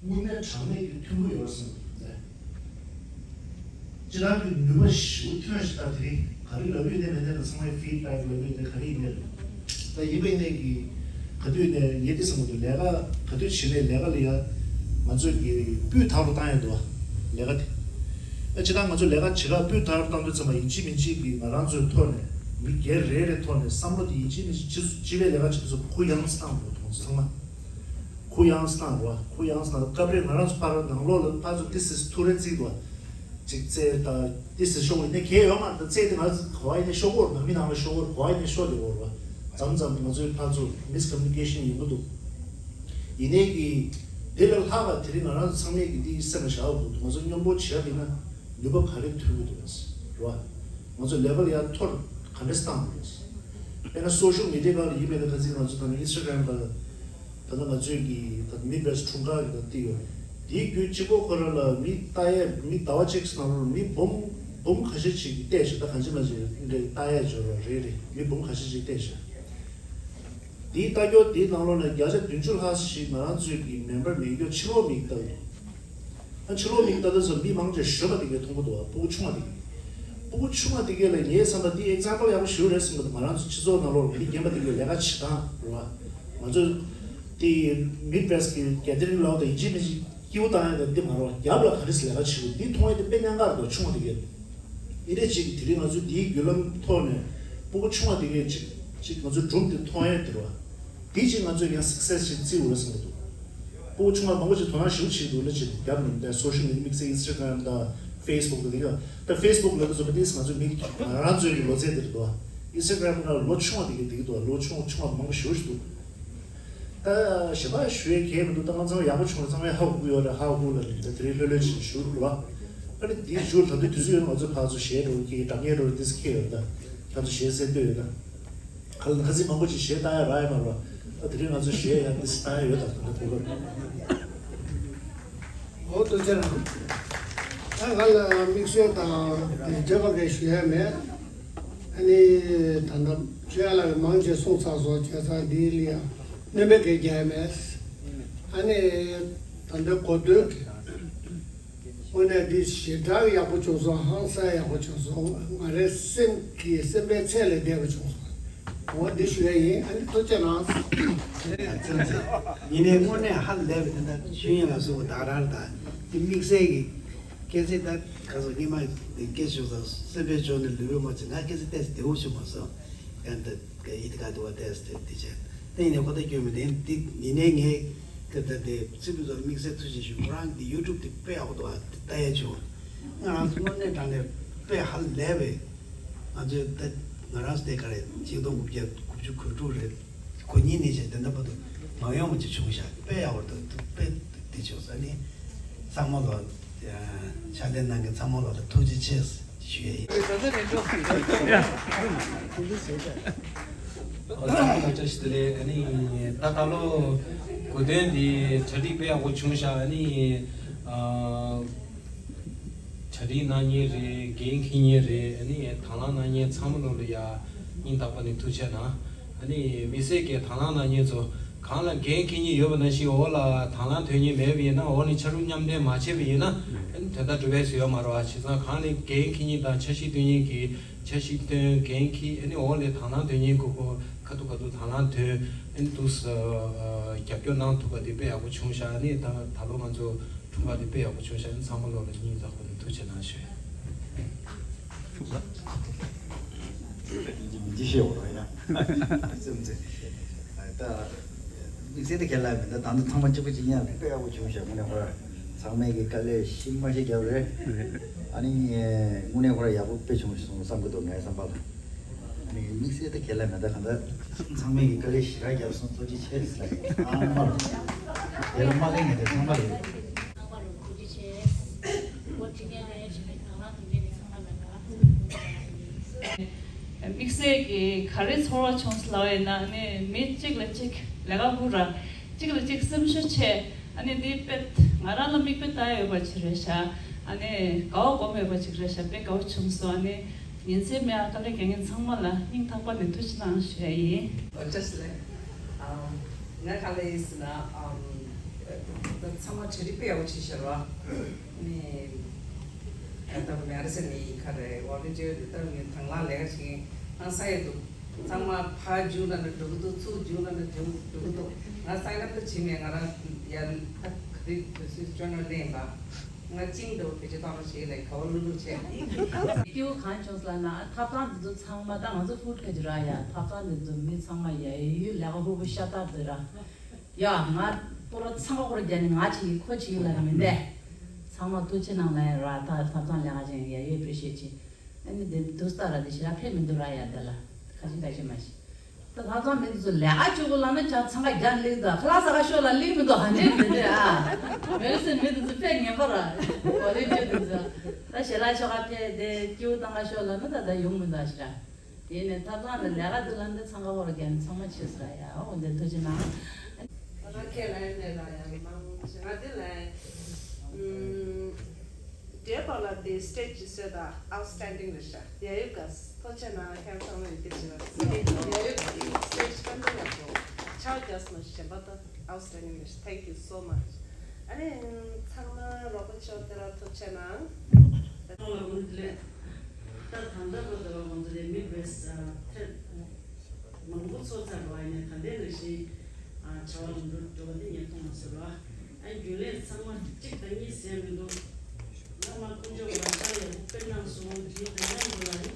དངོས་གནས་དྲང་གནས་ཀྱི་མཐུན་པོ་ཡོད་ཟེར་ནས། སྤྱིར་བཏང་གི་ནུས་པ་ཞེ་པོ་ཐོན་ཞིག་ད་དེ་རིང་ག་རེ་ལབ་ཡོད་ནའི་མེད་ནའི་ད་ཚང་མའི་ཕིཌ་བེག་ལབ་ཡོད་ནའི་ག་རེ་ཡིན་ནའི་རེད། ད་ཡིན་པ་ཡིན་ནའི་གི་ག་དུས་ནས་ངས་འདི་བསམ་གྱི་འདུག་ལས་ཀ་ག་དུས་བྱེད་ནའི་ལས་ཀ་ལ་ཡ་ང་ཚོས་ཀྱི་སྤུས་དག་རུ་བཏང་ཡ་འདུག་བ། ལས་ཀ་དེ། ཨ་སྤྱིར་བཏང་ང་ཚོས་ལས་ཀ་བྱེད་ཁ་སྤུས་དག་རུ་བཏང་དུས་ཙམ་པ་ཡིན་གཅིག་མིན་གཅིག་གི་ང་རང་ཚོའི་ཐོག་ནས་མི་སྒེར་རེ་རེའི་ཐོག་ནས་བསམ་བློ་དེ་ཡིན་གཅིག་མིན་གཅིག་སྤྱི་སྤྱི་པའི་ལས་ཀ་བྱེད་དུས་ཙམ་པ་གུ་ཡངས་སུ་བཏང་དགོས་མཐོང་ཚང་མ། གུ་ཡངས་སུ་བཏང་རོགས། གུ་ཡངས་སུ་བཏང་། སྐབས་རེ་ང་རང་ཚོ་ཕར་ནང་ལོགས་ལ་ཕར་ཚུར་ཏི་སི་ཐུག་རན་བརྩིས་འདུག་ཅིག་རྩེད་ད་ཏི་སི་ཤོག་ཡིན་ནའི་གལ་ཡོད་མ་རེད། ད་རྩེད་དེ་ང་ཚོ་ག་བ་ཡིན་ནའི་ཤོག་གོ་རེད། ནང་མི་ནང་ལ་ཤོག་གོ་རེད། ག་བ་ཡིན་ནའི་ཤོག་དེ་གོ་རེད་བ། མཚམས་མཚམས་ང་ཚོའི་ཕར་ཚུར་མིས་ཀོ་མུ་ནི་ཀེ་ཤན་ཡོང་གི་འདུག་ཡིན་ནའི་གི་ དེ་ལས་ལྷག་པ་དེ་རིང་ང་རང་ཚོ་ཚང་མས་ཀྱི་འདི་སེམས་ལ་བཞག་དགོས་འདུག་ང་ཚོ་མཉམ་པོ་བྱས་པ་ཡིན་ན་ནུས་པ་ག་རེ་ཐོན་གྱི་འདུག་རེད་བ། ང་ཚོ་ལེ་ཝལ་ཡར་མཐོ་རུ་ག་འདྲས་བཏང་དགོས་རེད། དཔེར་ན་སོ་ཤལ་མི་ཌི་ཡ་སྒང་ལ་ཡིན་པའི་ཁ་ཚིག་ང་ཚོ་ད་ནི་ཨིན་སི་ཊ་གྷ་རམ་སྒང་ལ་ད་ལྟ་ང་ཚོས་ཀྱི་ད་མི་བེ་སི་འཁྲུངས་སྐར་གྱི་ད་ལྟ་ཡོད། དེའི་བརྒྱུད་གཅིག་པོ་ཁོ་རང་ལ་མི་ལྟ་ཡས་མི་ཟླ་བ་གཅིག་ནང་ལོགས་མི་འབུམ་འབུམ་ཁ་ཤས་ཅིག་གིས་བལྟས་ཤག་ད་གང་ཅི་མ་ཅི་འདྲ་ལྟ་ཡས་འབྱོར་བ་རེད་རེད། མི་འབུམ་ཁ་ཤས་ཅིག་བལྟས་ཤག་དེའི་ལྟ་སྐྱོ་དེའི་ནང་ལོགས་ནས་བརྒྱ་ཆ་བདུན་ཅུ་ལྷག་ཞིག་ང་རང་ཚོའི་གི་མེམ་བར་མེད་སྐྱོ་ཕྱི་ལོགས་མིག་ལྟ་གི་འདུག་ཨ་ཕྱི་ལོགས་མིག་ལྟ་དུས་ཙམ་མི་མང་ཆེ་ཤོས་པ་དེ་གའི་མཐོང་གི་འདུག་ཨ་སྤུ་གུ་ཆུང་བ་དེ་གའི། སྤུ་གུ་ཆུང་བ་དེ་གའི་ལ་ངའི་བསམ་པ་འདི་ཨེག་ཛམ་པལ་ཡག་པོ་ཞེ་པོ་རེད་བསམ་གི་འདུག་ང་རང་ཚོ་སྤྱི་ཚོགས་ནང་ལོགས་མི་རྒན་པ་དེ་གའི་ལས་ཀ་བྱེད་སྟངས་རེད་བ། ང་ཚོ་དེ་མིད་བེ་སི་གི་གེ་དེ་རིང་ལོག་དང་ཡིན་གཅིག་མིན་གཅིག་སྐྱིད་པོ་བཏང་ཡ་དང་འདི་མ་རེད་བ། རྒྱབ་ལ་ག་རེ་ཟེར་ལས་ཀ་བྱེད་དགོས་འདི་མཐོང་ཡ་དེ་དཔེ་གནད་འགག་རེད་འདུག་ཆུང་བ་དེ་གའི། ཨི་རེད་ཅིག་དེ་རིང་ང་ཚོ་འདིའི་བརྒྱུད་ལམ་ཐོག་ནས་སྤུ་གུ་ཆུང་བ་དེ་གའི་ཅིག་ཅིག་ང་ཚོ་སྒྲུང་དེ་མཐོང་ཡས་དེ་རེད་བ། དེ་ཅིག་ང་ཚོས་ཡང་སག་སེ་སི་ཅིག་བརྩི་འོས་བསམ་གྱི་འདུག་སྤུ་གུ་ཆུང་བ་མང་པོ་ཅིག་དོ་སྣང་ཞེ་པོ་བྱེད་ཀྱི་འདུག་ལ་ཅིག་རྒྱབ་ནས་ད་སོ་ཤལ་མི་ཌི་ཡ་དམིགས་བསལ་ཨིན་སི་ཊ་གྷ་རམ་དང་ཕེ་སི་བུག་དང་དེ་ག་ད་ཕེ་སི་བུག་ལབ་དུས་ཙམ་པ་དེ་ང་ཚོ་མི་ང་རང་ཚོའི་གི་ལོ་ཚད་དེ་རེད་འདུག་ཨིན་སི་ཊ་གྷ་རམ་ནང་ལོ་ཆུང་བ་དེ་གའི་དེ་གི་འདུག་ལོ་ཆུང་ཆུང་བ་མང་པོ་ཞེ་པོ་ཞིག་འདུག་ད་ཞེ་པོ་ཞུ་ཡས་གལ་མི་འདུག་ད་ང་ཚང་ཡག་པོ་བྱུང་ལ་ཚང་མས་ཧ་གོ་གི་ཡོད་རེད། ཧ་གོ་ལ་ད་དེ་རིང་ལྷོད་ལྷོད་ཅིག་ཞུ་རོགས་ལ། ཨ་ནི་འདི་ཞུ་ད་དུང་དུས་ཚོད་ཡོད་ན་ང་ཚོ་ཕར་ཚུར་གཞས་འགྲོ་གི་སྒྲ་སྙན་འགྲོ་འདི་ཁེལ་ཡོད་ད། ཁྱེད་ཚོ་གཞས་གསན་འདོད་ཡོད་ན། ཁ་ལ་ཁ་སིག་མང་པོ་ཅིག་གཞས་བཏང་ཡ་རག་ཡ་མ་རེད་བ། ཨ་དེ་རིང་ང་ཚོ་གཞས་ཡང་འདི་བཏང་ཡ་ཡོད་ད་ད་ལྟ་གོ་སྐབས། ཨོ་ཐུགས་རྗེ་གནང་། ད་ང་ལ་དམིགས་བསལ་དང་དེ་འབྲེལ་བ་གས་ཞུ་ཡ་མེད། ཨ་ནི་ད་ལྟ་ཆོས་ཡ་ལགས་ཀྱིས་མང་ཆེ་གསུངས་ཚར་སོང་། བྱས་ཙང་འདི་ལ་ཡང་སྣོན་པ་གས་རྒྱག་ཡ་མེད། ཨ་ནི་ད་ལྟ་གོ་དོན། དངོས་གནས་འདི་ཞེ་དྲག་ཡག་པོ་བྱུང་སོང་། ཧང་སང་ཡག་པོ་བྱུང་སོང་། ང་རའི་སེམས་ཀྱི་སེམས་པའི་ཚད་ལས་འདས་པ་བྱུང་སོང་། འོ་འདི་ཞུ་ཡ་ཡིན། ཨ་ནི་ཐུགས་རྗེ་གནང་། ཡིན་ནའི་དངོས་གནས་ཧ་ལས་པའི་དེ་འདྲ་ཞུ་ཡིན་ལ་སོགས་པ་ད་རང་ད་འདི་དམིགས་བསལ་གྱི་སྐད་ཆ་ད་ག་ཚོད་སྙེ་མ་འདི་སྐད་ཆ་ཞུ་ས་སེམས་པའི་ཕྱོགས་ནས་ལུས་པོ་མ་བྱེད་ང་སྐད་ཆ་ཏོག་ཙམ་བདེ་བོ་ཞུ་མ་སོང་། ཡང་ད་ག་ཡིད་ཀ་དུ་བ་ཏེས་ཏེ་ཏི་ཆེ། ཏེ་ནེ་ཁོ་ད་སྐྱོན་མི་ཏེ་ཏི་ནི་ནེ་ངེ་ཀ་ད་ཏེ་ཚིག་པི་ཚོར་དམིགས་བསལ་ཐུགས་རྗེ་ཞུ། ཁོ་རང་གི་ཡུ་ཊུབ་ཏེ་དཔེ་ཡག་པོ་འདུག་ཨ། ཏ་ཡ་ཆུ་ང་རང་ཚོ་དངོས་གནས་དྲང་གནས་དཔེ་ཧ་ལས་པའི་ང་ཚོའི་ད་ང་རང་ཚོ་ཏེ་ག་རེ་ཆིག་སྟོང་དགུ་བརྒྱ་དགུ་བཅུ་གོ་དྲུག་རེད། གོ་གཉིས་ནས་བྱས་ཏེ་ད་བར་དུ་མ་ཡོང་བ་ཅིག་བྱུང་ཤག་དཔེ་ཡག་པོ་འདུག་དཔེ་ཏི་ཆུ་ས་ནི་ཚང་མ་ལོ་ཕྱག་ལས་གནང་མཁན་ཚང་མ་ལོ་ལ་ཐུགས་རྗེ་ཆེ། ཞུ་ཡ་ཡིན། ཨོ་ཚང་མ་ལ་བཀྲ་ཤིས་བདེ་ལེགས། ཨ་ནི་ད་ད་ལོ་གོ་སྟོན་འདི་གྲ་སྒྲིག་དཔེ་ཡག་པོ་བྱུང་ཤག་ཨ་ནི་ཨ་གྲ་སྒྲིག་གནང་མཁན་རེད། འགན་འཁྱེར་མཁན་རེད། ཨ་ནི་དང་བླངས་གནང་མཁན་ཚང་མ་ལོ་ལ་ཡ་སྙིང་ཐག་པ་ནས་ཐུགས་རྗེ་གནང་། ཨ་ནི་དམིགས་བསལ་གྱི་དང་བླངས་གནང་མཁན་ཚོ་གང་ལ་འགན་འཁྱེར་མཁན་ཡོད་པ་ནང་བཞིན་འོག་ལ་དང་བླངས་ཐོན་མཁན་མེད་པ་ཡིན་ན། འོག་ནས་ཕྱག་རོགས་མཉམ་འདེགས་མ་བྱས་པ་ཡིན་ན་ཨ་ནི་དོན་དག་འགྲུབ་ཡས་སུ་ཡོད་མ་རེད་བ། བྱས་ཙང་གང་ལ་འགན་འཁྱེར་མཁན་དང་འཆར་གཞི་བཏོན་མཁན་གྱིས་འཆར་གཞི་བཏོན། འགན་འཁྱེར། ཨ་ནི་འོག་ལ་དང་བླངས་ཐོན་མཁན་ཁོ་ཁོ་ཁ་ཐུག་ཁ་ཐུག་དང་བླངས་ཐོན། ཨ་ནི་འདུག་སེ་རྒྱབ་སྐྱོར་གནང་ཐུབ་པ་དེ་དཔེ་ཡག་པོ་བྱུང་ཤག་ཨ་ནི་ད་ད་ལོ་ང་ཚོ་འཁྲུངས་སྐར་དེ་དཔེ་ཡག་པོ་བྱུང་ཤག་ཨ་ནི་ཚང་མ་ལོ་ལ་སྙིང་ཐག་པ་ནས་ཐུགས་རྗེ་གནང་ཞུ། ཡིན་གཅིག་མིན་གཅིག་བཤད་འོ་ར་ཡ། སེམས་ཚེ། ད་དམིགས་བསལ་དེ་ཁས་ལེན་མི་འདུག་ད་ལྟ་ཚང་མ་གཅིག་པ་གཅིག་ཡིན་ཡ་དཔེ་ཡག་པོ་བྱུང་ཤག་དངོས་གནས་ཁོ་ར་ཚང་མས་ཀྱི་དཀའ་ལས་ཤི་མ་ཤི་བརྒྱབ་རེད། ཨ་ནི་དངོས་གནས་ཁོ་ར་ཡག་པོ་དཔེ་བྱུང་སོང་བསམ་གི་འདུག་ངའི་བསམ་པ་ལ། ཨ་ནི་དམིགས་བསལ་དེ་ཁས་ལེན་མི་འདུག་གང་ལྟར་ཚང་མས་ཀྱི་དཀའ་ལས་ཞེ་དྲག་བརྒྱབ་སོང་། ཐུགས་རྗེ་ཆེ་ཟེར། ཨ་མ་རོ། དེ་ལ་མ་ལེན་ངེས་དེ་ཚང་མ་རེད། ཚང་མ་ལ་ཐུགས་རྗེ་ཆེ། འོ་དེ་ནས་ལས་བྱེད་པའི་དང་བླངས་དེ་འདྲས་ཀྱི་ཚང་མ་ལ་དང་བླངས་ཐུགས་རྗེ་ཆེ། དམིགས་བསལ་གྱི་ག་རེ་ཚོར་བ་བྱུང་སོང་ལབ་པ་ཡིན་ན་ནི་མི་གཅིག་ལ་གཅིག་ལས་ཀ་ཧུར་ར། གཅིག་ལ་གཅིག་སེམས་ཤུགས་ཆེ། ཨ་ནི་འདི་དཔེ་ང་རང་ལ་མིག་དཔེ་ལྟ་ཡ་ཡོད་པ་ཅིག་རེད་ཤག་ཨ་ནི་དགའ་བ་སྒོམ་ཡོད་པ་ཅིག་རེད་ཤག་དཔེ་དགའ་བོ་བྱུང་སོང་། ཨ་ནི་ཉིན་མཚན་མེད་པར་དཀའ་ལས་རྒྱག་མཁན་ཚང་མ་ལ་སྙིང་ཐག་པ་ནས་ཐུགས་རྗེ་གནང་ཞུ་ཡ་ཡིན། ཨོ་ཅེ་སི་ལེ། ཨམ། ང་ག་ལ་ཡིན་ཟེར་ན། ཨམ། ད་ཚང་མ་གྲ་སྒྲིག་དཔེ་ཡག་པོ་བྱས་ཤག་ར། ནི། ད་ལྟ་མེ་ར་སེ་ནི་ག་རེ་ཝོ་ལུན་ཊི་ཡར་དེ་ལྟར་ངས་དང་བླངས་ལས་ཀ་བྱེད་མཁན་ཧང་སང་ཡོད་འདུག་ཚང་མ་ཕར་རྒྱུགས་ན་ནི་འགྲོ་གི་འདུག་ཚུར་རྒྱུགས་ན་ནི་རྒྱུགས་འགྲོ་གི་འདུག་ང་སའིན་ཨབ་ད་བྱས་མེད། ང་རང་ཡར་ད་ག་རེ་བོད་སུད་ཇོར་ནལ་ལེན་པ། ང་ཅིང་འདྲ་བོ་བེད་སྤྱོད་བཏང་རོགས་བྱེད་ལས་ག་བ་ལུག་ལུག་བྱས། སྐྱེ་བོ་གང་བྱུང་ཟེར་ན་ཐབ་ཚང་འདི་ཚོ་ཚང་མ་ད་ང་ཚོ་ཧྥུལ་ཕེ་ཇི་ར་ཡ། ཐབ་ཚང་འདི་ཚོ་མི་ཚང་མ་ཡ་ཡོད་ལས་ཀ་ཧུར་པོ་ཤ་སྟག་འདི་ར་ཡ། ང་སྤོ་ར་ཚང་མ་ཁོ་ར་རྒྱ་ནི་ང་བྱེད་ཀྱི་ཁོ་བྱེད་ཀྱི་ལ་མི་འདས། ཚང་མ་ཐུགས་རྗེ་གནང་ལ་ཡ་ར། ད་ཐབ་ཚང་ལས་ཀ་བྱེད་ཡ་ཡོད་ཨེ་པི་རི་ཤི་ཨེ་ཊི་བྱེད། ཨ་ནི་འདི་འདུག་སྟ་ར་འདི་ཞེ་དྲག་ཕེབས་མི་འདུག་ར་ཡ། འདི་ལ་ཁ་ཤས་ཁ་ཤས་མ་ཤེས། ད་ལྷ་ཚང་མི་དེ་ཚོ་ལས་ཀ་བཅུག་གོ་ལབ་ན་ཅང་འཚང་ཁ་རྒྱག་ལེགས་ད་ཁ་ལག་ཟ་ག་ཤོག་ལ་ལེགས་མི་འདུག་ཧ་འདྲེ་མི་འདྲེ་ཨ། མེད་སེ་མི་དེ་ཚོ་དཔེ་ངན་པ་ར། གོ་ལེ་འདྲེ་དེ་ཚོ་ད་ཞལ་ལག་ཆོ་ག་ཕེ་དེ་སྐྱིའུ་བཏང་ག་ཤོག་ལབ་ན་ད་ད་ཡོང་མི་འདུག་ཨ་ཤི་ར། དེ་ནས་ཐབ་ཚང་ལ་ལས་ཀ་དེ་ལ་འདི་འཚང་ཁ་བོར་རྒྱ་ནི་ཚང་མ་ཆེ་ས་ར་ཡ་འོ་འདི་ཐུགས་རྗེ་གནང་། ད་ཁྱེད་ལ་ཡིན་ནས་ལ་ཡང་མང་ཞེ་ང་འདི་ལ་ཡིན། འདྲེ་པ་ལ་དེ་སི་ཊེ་ཇི་ཞིག་བཟོས་དང་ཨའུ་སི་ཊེན་ཌིང་རེད་ཤག་ཡ་ཡུ་ག་ཐུགས་རྗེ་གནང་ཁྱེད་ཚང་མས་དེ་བྱས་པ་ཡ་ཡུ་ག་སི་ཊེ་ཇི་ཀན་ཏི་ནི་ཡག་པོ་ཆགས་རྒྱ་སི་མ་ཞིག་བྱས་པ་ད་ཨའུ་སི་ཊེན་ཌིང་རེད་ཤག Thank you so much. ཨ་ནི་ཚང་མ་རོགས་པ་ཆོག་དེ་ལ་ཐུགས་རྗེ་གནང་། ཁོང་ལ་དགོངས་དག་ལས། ད་ད་ལྟ་བར་དུ་ང་ཚོ་ལས་མི་བེ་སི་ཐེབས་མང་པོ་ཚོགས་ཚར་བ་ཡིན་ན་ད་ལྟའི་ནང་བཞིན་བྱ་བ་ལམ་འགྲོ་འགྲོ་བ་དེ་ཉེན་མཐོང་མ་ཟེར་བ། ཨ་རྒྱུན་ལས་ཚང་མ་གཅིག་དང་གཉིས་ཟེར་མི་འདུག་བླ་མ་དཀོན་མཆོག་ལ་ཕྱག་ལས་དཔེ་གནང་སོང་དེའི་དོན་དག་འདི་ལ་ནི་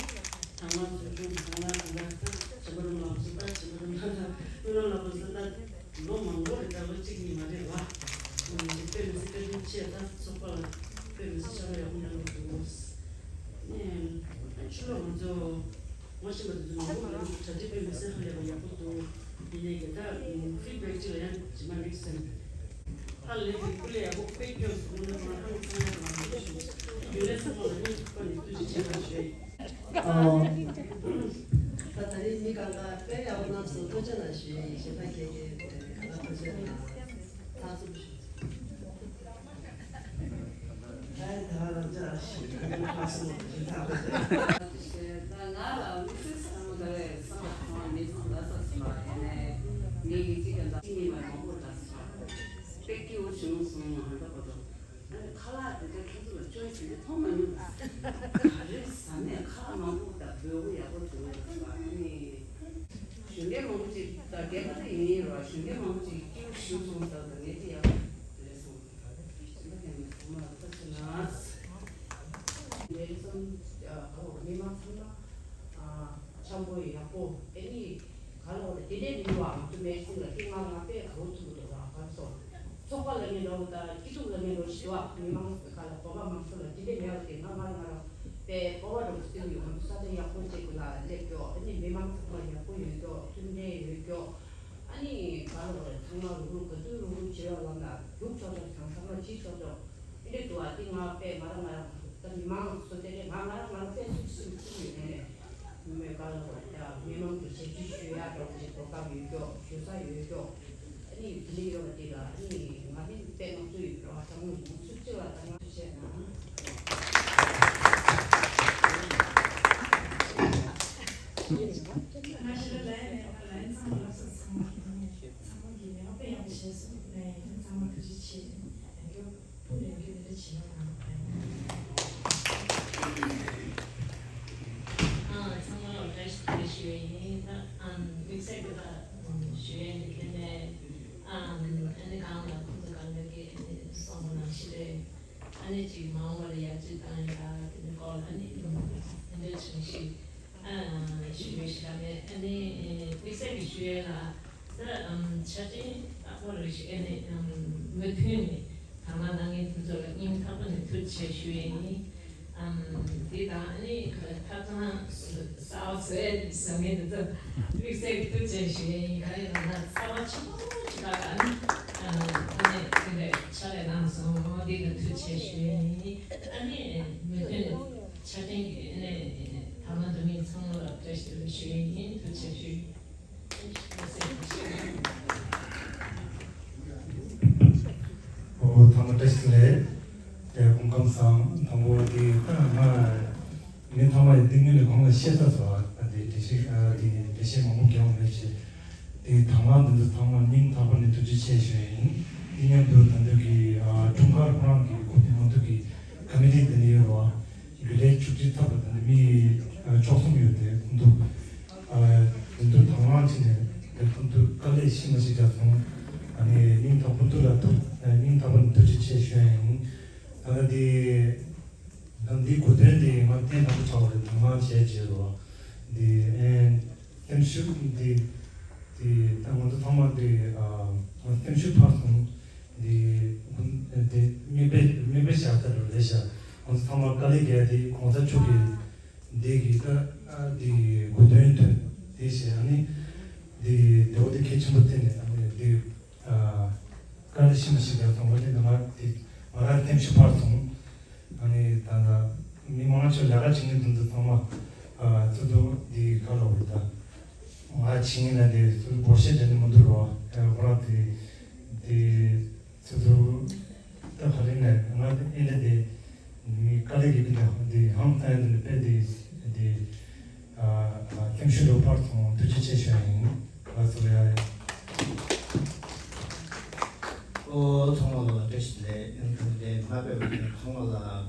དང་བླངས་ཚོགས་ཆུང་དང་བླངས་དང་བླངས་བྱམས་པ་རིན་པོ་ལགས་ཚོ་ད་བྱམས་པ་རིན་པོ་ལགས་དང་ཀུན་ལེགས་ལགས་ཚོ་ད། ལོ་མང་པོ་རེད་ད་ལོ་གཅིག་གཉིས་མ་རེད་བ། དཔེ་མི་སྲིད་བཀའ་དྲིན་ཆེ་ད་ཚོགས་པ་ལ་དཔེ་མི་སྲིད་ཕྱག་ལས་ཡག་པོ་གནང་གི་འདུག་ནས་ཕྱི་ལོགས་ང་ཚོ་ངོ་ཤེས་པ་དེ་ཚོ་མང་པོ་མི་འདུག་གྲ་སྒྲིག་དཔེ་མི་སྲིད་ཧ་ལས་པ་ཡག་པོ་འདུག་ཡིན་ནའི་གི་ད་ཕི་ཌི་བེག་ཅིག་ལ་ཡང་ཇི་མ་རིག་སེམས་ཧ་ལས་པའི་སྐུ་ལས་ཡག་པོ་དཔེ་སྐྱོན་སོང་ན་ང་ཧ་ལས་ཚང་ཡག་མ་རེད་ཞུ་རྒྱུན་ལས་ཚང་མ་ལ་སྙིང་ཐག་པ་ནས་ཐུགས་རྗེ་ཆེ་ཞུ་ཡིན། ཨོ། ད་ད་རེས་མི་གང་ག་དཔེ་ཡག་པོ་གནང་སོང་ཐུགས་རྗེ་གནང་ཞུ་ཡིན་ཞེ་ད་ཁྱེད་ཀྱིས་གང་ག་ཐུགས་རྗེ་གནང་ཚགས་ཚུད་ཞུ། ད་ད་རང་ཅག་ཞིག་ཁ་སོང་ཞིག་ད་ད་ང་ལ་མི་སེར་ཚང་མ་ག་རེ་བསམ་པ་ཚང་མ་མི་ཚང་ལ་ས་ཚང་མ་ཡིན་ནས་ངེད་ཀྱི་གཅིག་གི་འདང་གཅིག་ཉིད་མ་མང་པོ་འདྲ་ས་དཔེ་སྐྱིད་པོ་བྱུང་སོང་ཧ་འདྲ་པོ་འདུག་ཨ་ནི་ཁ་ལག་དེ་འདྲ་ཁྱེད་ཚོ་ལ་སྤྱོད་བྱེད་ནས་མཐོང་མ་མྱོང་། ག་རེ་ཟ་ནས་ཁ་ལག་མང་པོ་དང་འབོལ་པོ་ཡག་པོ་འདུག་ཟེར་བ། ཨ་ནི་གཞོན་སྐྱེས་མང་པོ་ཅིག་ད་རྒན་པ་དེ་ཡིན་ར་གཞོན་སྐྱེས་མང་པོ་ཅིག་སྐྱིད་པོ་ཞིག་སོང་ཟེར་བ་དང་ངས་དེ་ཡག་པོ་རེད་སོང་། གཞན་པ་དེ་ནི་ཚང་མ་ལ་ཐུགས་རྗེ་གནང་། ལས་རིམ་ག་ལ་མི་མང་ཚང་མ་འཆམ་པོ་ཡག་པོ་ཨ་ནི། ག་ལ་བ་དེ་འདྲའི་མི་བ་ང་ཚོ་མེར་སིང་ལ་ཏི་ང་ང་པས་ག་བོ་ཐུག་འདུག་ར་ག་སོ། ཚོགས་པ་ལ་ངན་འགྲོ་དང་སྐྱིད་སྡུག་ལ་ངན་འགྲོ་ཞི་བ་མི་མང་ག་ལ་བོད་པ་མང་ཚོགས་ལ་འདི་འདྲའི་མེད་པ་དེ་ང་ང་ང་རང་པས་སྤོབས་པ་འགྲོ་སྲིད་ཡོད། ང་ཚོ་ས་ཆ་ཡག་པོ་ཅིག་ལ་སླེབས་ཀྱོག་ཨ་ནི་མི་མང་ཚང་མ་ཡག་པོ་ཡོད་ཀྱོག་མཐུན་སྒྲིལ་ཡོད་ཀྱོག་ཨ་ནི་ག་ལ་བ་ཚང་མ་རུག་རུག་ག་ཚོད་རུག་རུག་བྱེད་ཡོད་ལ་ན་རྒྱུག་ཆོག་ཆོག་ཚང་ཚང་མ་བྱེད་ཆོག་ཆོག་འདི་འདྲའི་འདུག་ཨ། འདི་ང་པས་ང་རང་ང་རང་ད་མི་མང་སུ་དེ་རེད། ང་ང་རང་ང་རང་པས་སུ་སུ་སུ་ཡོད་ནས་མི་མེད་ག་ལ་བ་ད་མི་མང་གི་ཞབས་ཕྱི་ཞུ་ཡག་འདྲ་བོ་ཞིག་གོ་སྐབས་ཡོད་ཀྱོག་ཞུ་ས་ཡོད་ཀྱོག་ཨ་ནི་དེ་འདྲའི་ཡོད་པ་དེ་ལ་ཨ་ནི་ང་དེ་པས་ང་ཚོ་ཡོད་ར་ཚང་མ་ཡིན་སུ་གཅིག་ལ་ད་ང་ཚོ་བྱས་ན། ང་ཞིག་ལ་ལན་མེད་པ་ལན་ཚང་མ་ལབ་ས་ཚང་མ་ཚང་མ་གི་ལན་དཔེ་ཡག་པོ་བྱས་སོང་ལན་ཚང་མ་ཐུགས་རྗེ་ཆེ་ཡིན་རྒྱུ། ཕུ་ལས་རྒྱུ་འདི་འདྲ་བྱེད་ཡོང་ང་། ཨ་ཚང་མ་ལ་བཀྲ་ཤིས་བདེ་ལེགས་ཞུ་ཡ་ཡིན། ད་ཨམ་དམིགས་བསལ་གྱི་ད་ཞུ་ཡ་འདི་དེ་ནས་ཨམ་ཨ་ནི་གང་ལ་ཁོང་ཚོ་གང་ལ་གི་ཨ་ནི་གསུངས་པ་ནང་བཞིན་རེད། ཨ་ནི་ཅིག་མ་འོངས་པ་ལ་ཡར་རྒྱས་བཏང་ཡ་དེ་འདྲ་སྐོར་ལ་ཨ་ནི་དེ་འདྲ་བྱུང་ཞིག་ཞུ་བའི་ཞིག་ལ་ནས་ཨ་ནི་དམིགས་བསལ་གྱི་ཞུ་ཡ་ལ། ད་ཨམ་ཆ་རྐྱེན་ཡག་པོ་རེ་ཞིག་ཨ་ནི་ཨམ་མུ་མཐུད་ནས་དང་བླངས་གནང་མཁན་དེ་ཚོ་ལ་སྙིང་ཐག་པ་ནས་ཐུགས་རྗེ་ཆེ་ཞུ་ཡས་ཡིན། ཨམ་དེ་དང་ཨ་ནི་ཐབ་ཚང་གསར་པ་བཟོ་ཡས་བཟོ་མཁན་དེ་ཚོ་དམིགས་བསལ་གྱི་ཐུགས་རྗེ་ཆེ་ཞུ་ཡས་ཡིན། ག་རེ་ལབ་ན་གསར་པ་ཆེན་པོ་ཞིག་ལ་ཨ་ནི་ཨམ་ཨ་ནི་དེ་འདྲ་ཕྱག་ལས་གནང་སོང་། དེ་ལ་ཐུགས་རྗེ་ཆེ་ཞུ་ཡས་ཡིན། ཨ་ནི་མུ་མཐུད་ནས་ཆ་རྐྱེན་གྱི་ཨ་ནི་དང་བླངས་འདྲ་མིན་ཚང་མ་ལ་བཀྲ་ཤིས་བདེ་ལེགས་ཞུ་ཡས་ཡིན། ཐུགས་རྗེ་ཆེ་ཞུ། ཨོ་ཐ་མ་བཀྲ་ཤིས་བདེ་ལེགས། དེ་སྐུ་ཁམས་བཟང་། དང་པོ་དེ་ད་ང་མི་ཚང་མ་ཡི་ཏིང་ངེ་ལས་གོང་ལ་བཤད་ཚར་སོང་། ཨ་དེ་འགྲེལ་བཤད་ཨ་དེ་འགྲེལ་བཤད་མང་པོ་རྒྱག་མེད་ཅེས། དེ་དང་བླངས་འདི་ཚོ་ཚང་མ་སྙིང་ཐག་པ་ནས་ཐུགས་རྗེ་ཆེ་ཞུ་ཡ་ཡིན། དེ་མཉམ་དུ་ད་འདོད་ཀྱི་ཨ་འཁྲུངས་སྐར་ཁོ་རང་གི་སྐུ་དེ་ང་ཚོ་གི་ཁ་མི་དེ་འདི་ནས་ཡོད་རོགས། རྒྱུན་ལས་བཅུ་གཅིག་ཚབ་པ་དང་མི་ཨ་བཅུ་གསུམ་ཡོད་དེ་འདུག་ཨ་དེ་ཚོ་དང་བླངས་བྱས་ནས་དེ་ཚོ་དཀའ་ལས་ཤི་མ་ཤི་རྒྱག་སོང་། ཨ་ནི་སྙིང་ཐག་པ་ཐུགས་ལ་ཐུགས་སྙིང་ཐག་པ་ནས་ཐུགས་རྗེ་ཆེ་ཞུ་ཡ་ཡིན། ད་ལྟ་དེ་ད་འདིའི་གོ་དོན་དེ་ང་བསྟན་དང་པོ་ཆགས་པ་རེད། དང་བླངས་བྱས་རྗེས་རོ། དེ་ཨེ་སེམས་ཤུགས་དེ་དེ་ད་ང་ཚོ་ཚང་མ་དེ་ཨ་སེམས་ཤུགས་འཕར་སོང་། འདི་དེ་མིག་དཔེ་མིག་དཔེ་བཞག་ཚར་རེད་ཤག་ང་ཚོ་ཚང་མ་དཀའ་ལས་བརྒྱབ་དེ་གོང་ས་མཆོག་གི་འདི་གི་ད་ཨ་འདི་གི་དགོས་དོན་ཐོན་དེ་བྱས། ཨ་ནི་ འདི་དེ་འོ་དེ་གལ་ཆེན་པོ་བསྟན་ནས་ཨ་ནི་འདི་ཨ་དཀའ་ལས་ཤི་མ་ཤི་རྒྱག་སོང་། འོ་དེ་ང་དེ་ང་རང་ཐེམ་ཤི་ཕར་སོང་། ཨ་ནི་ད་ལྟ་མི་མང་ཆེ་ལས་ཀ་བྱེད་མཁན་དེ་ཚོ་ཚང་མ་ཨ་ཚོ་ཚོ་འདི་ག་ལ་འོ་ད་ང་བྱེད་མཁན་ལ་དེ་ཚོ་བོར་ཤེས་དེ་འདི་མི་འདུག་རོ། ཨ་ཁོ་རང་དེ་དེ། སོ་སོ་ད་ག་རེ་ནས་ང་ཨེ་འདྲ་དེ་མི་དཀའ་ལས་ཀྱི་ཀུན་དེ་ཧང་སང་ཡང་དེ་ནི་དཔེ་དེ་དེ་ཨ་ཨ་ཁྱིམ་ཤུལ་དུ་ཕར་སོང་། ཐུགས་རྗེ་ཆེ་ཞུ་ཡ་ཡིན། ལགས་སོ་ཡ། ཨོ་ཚང་མ་ལ་བཀྲ་ཤིས་བདེ་ལེགས། ཨ་ནི་དེ་མ་དཔེ་བ་ཚང་མ་ལ་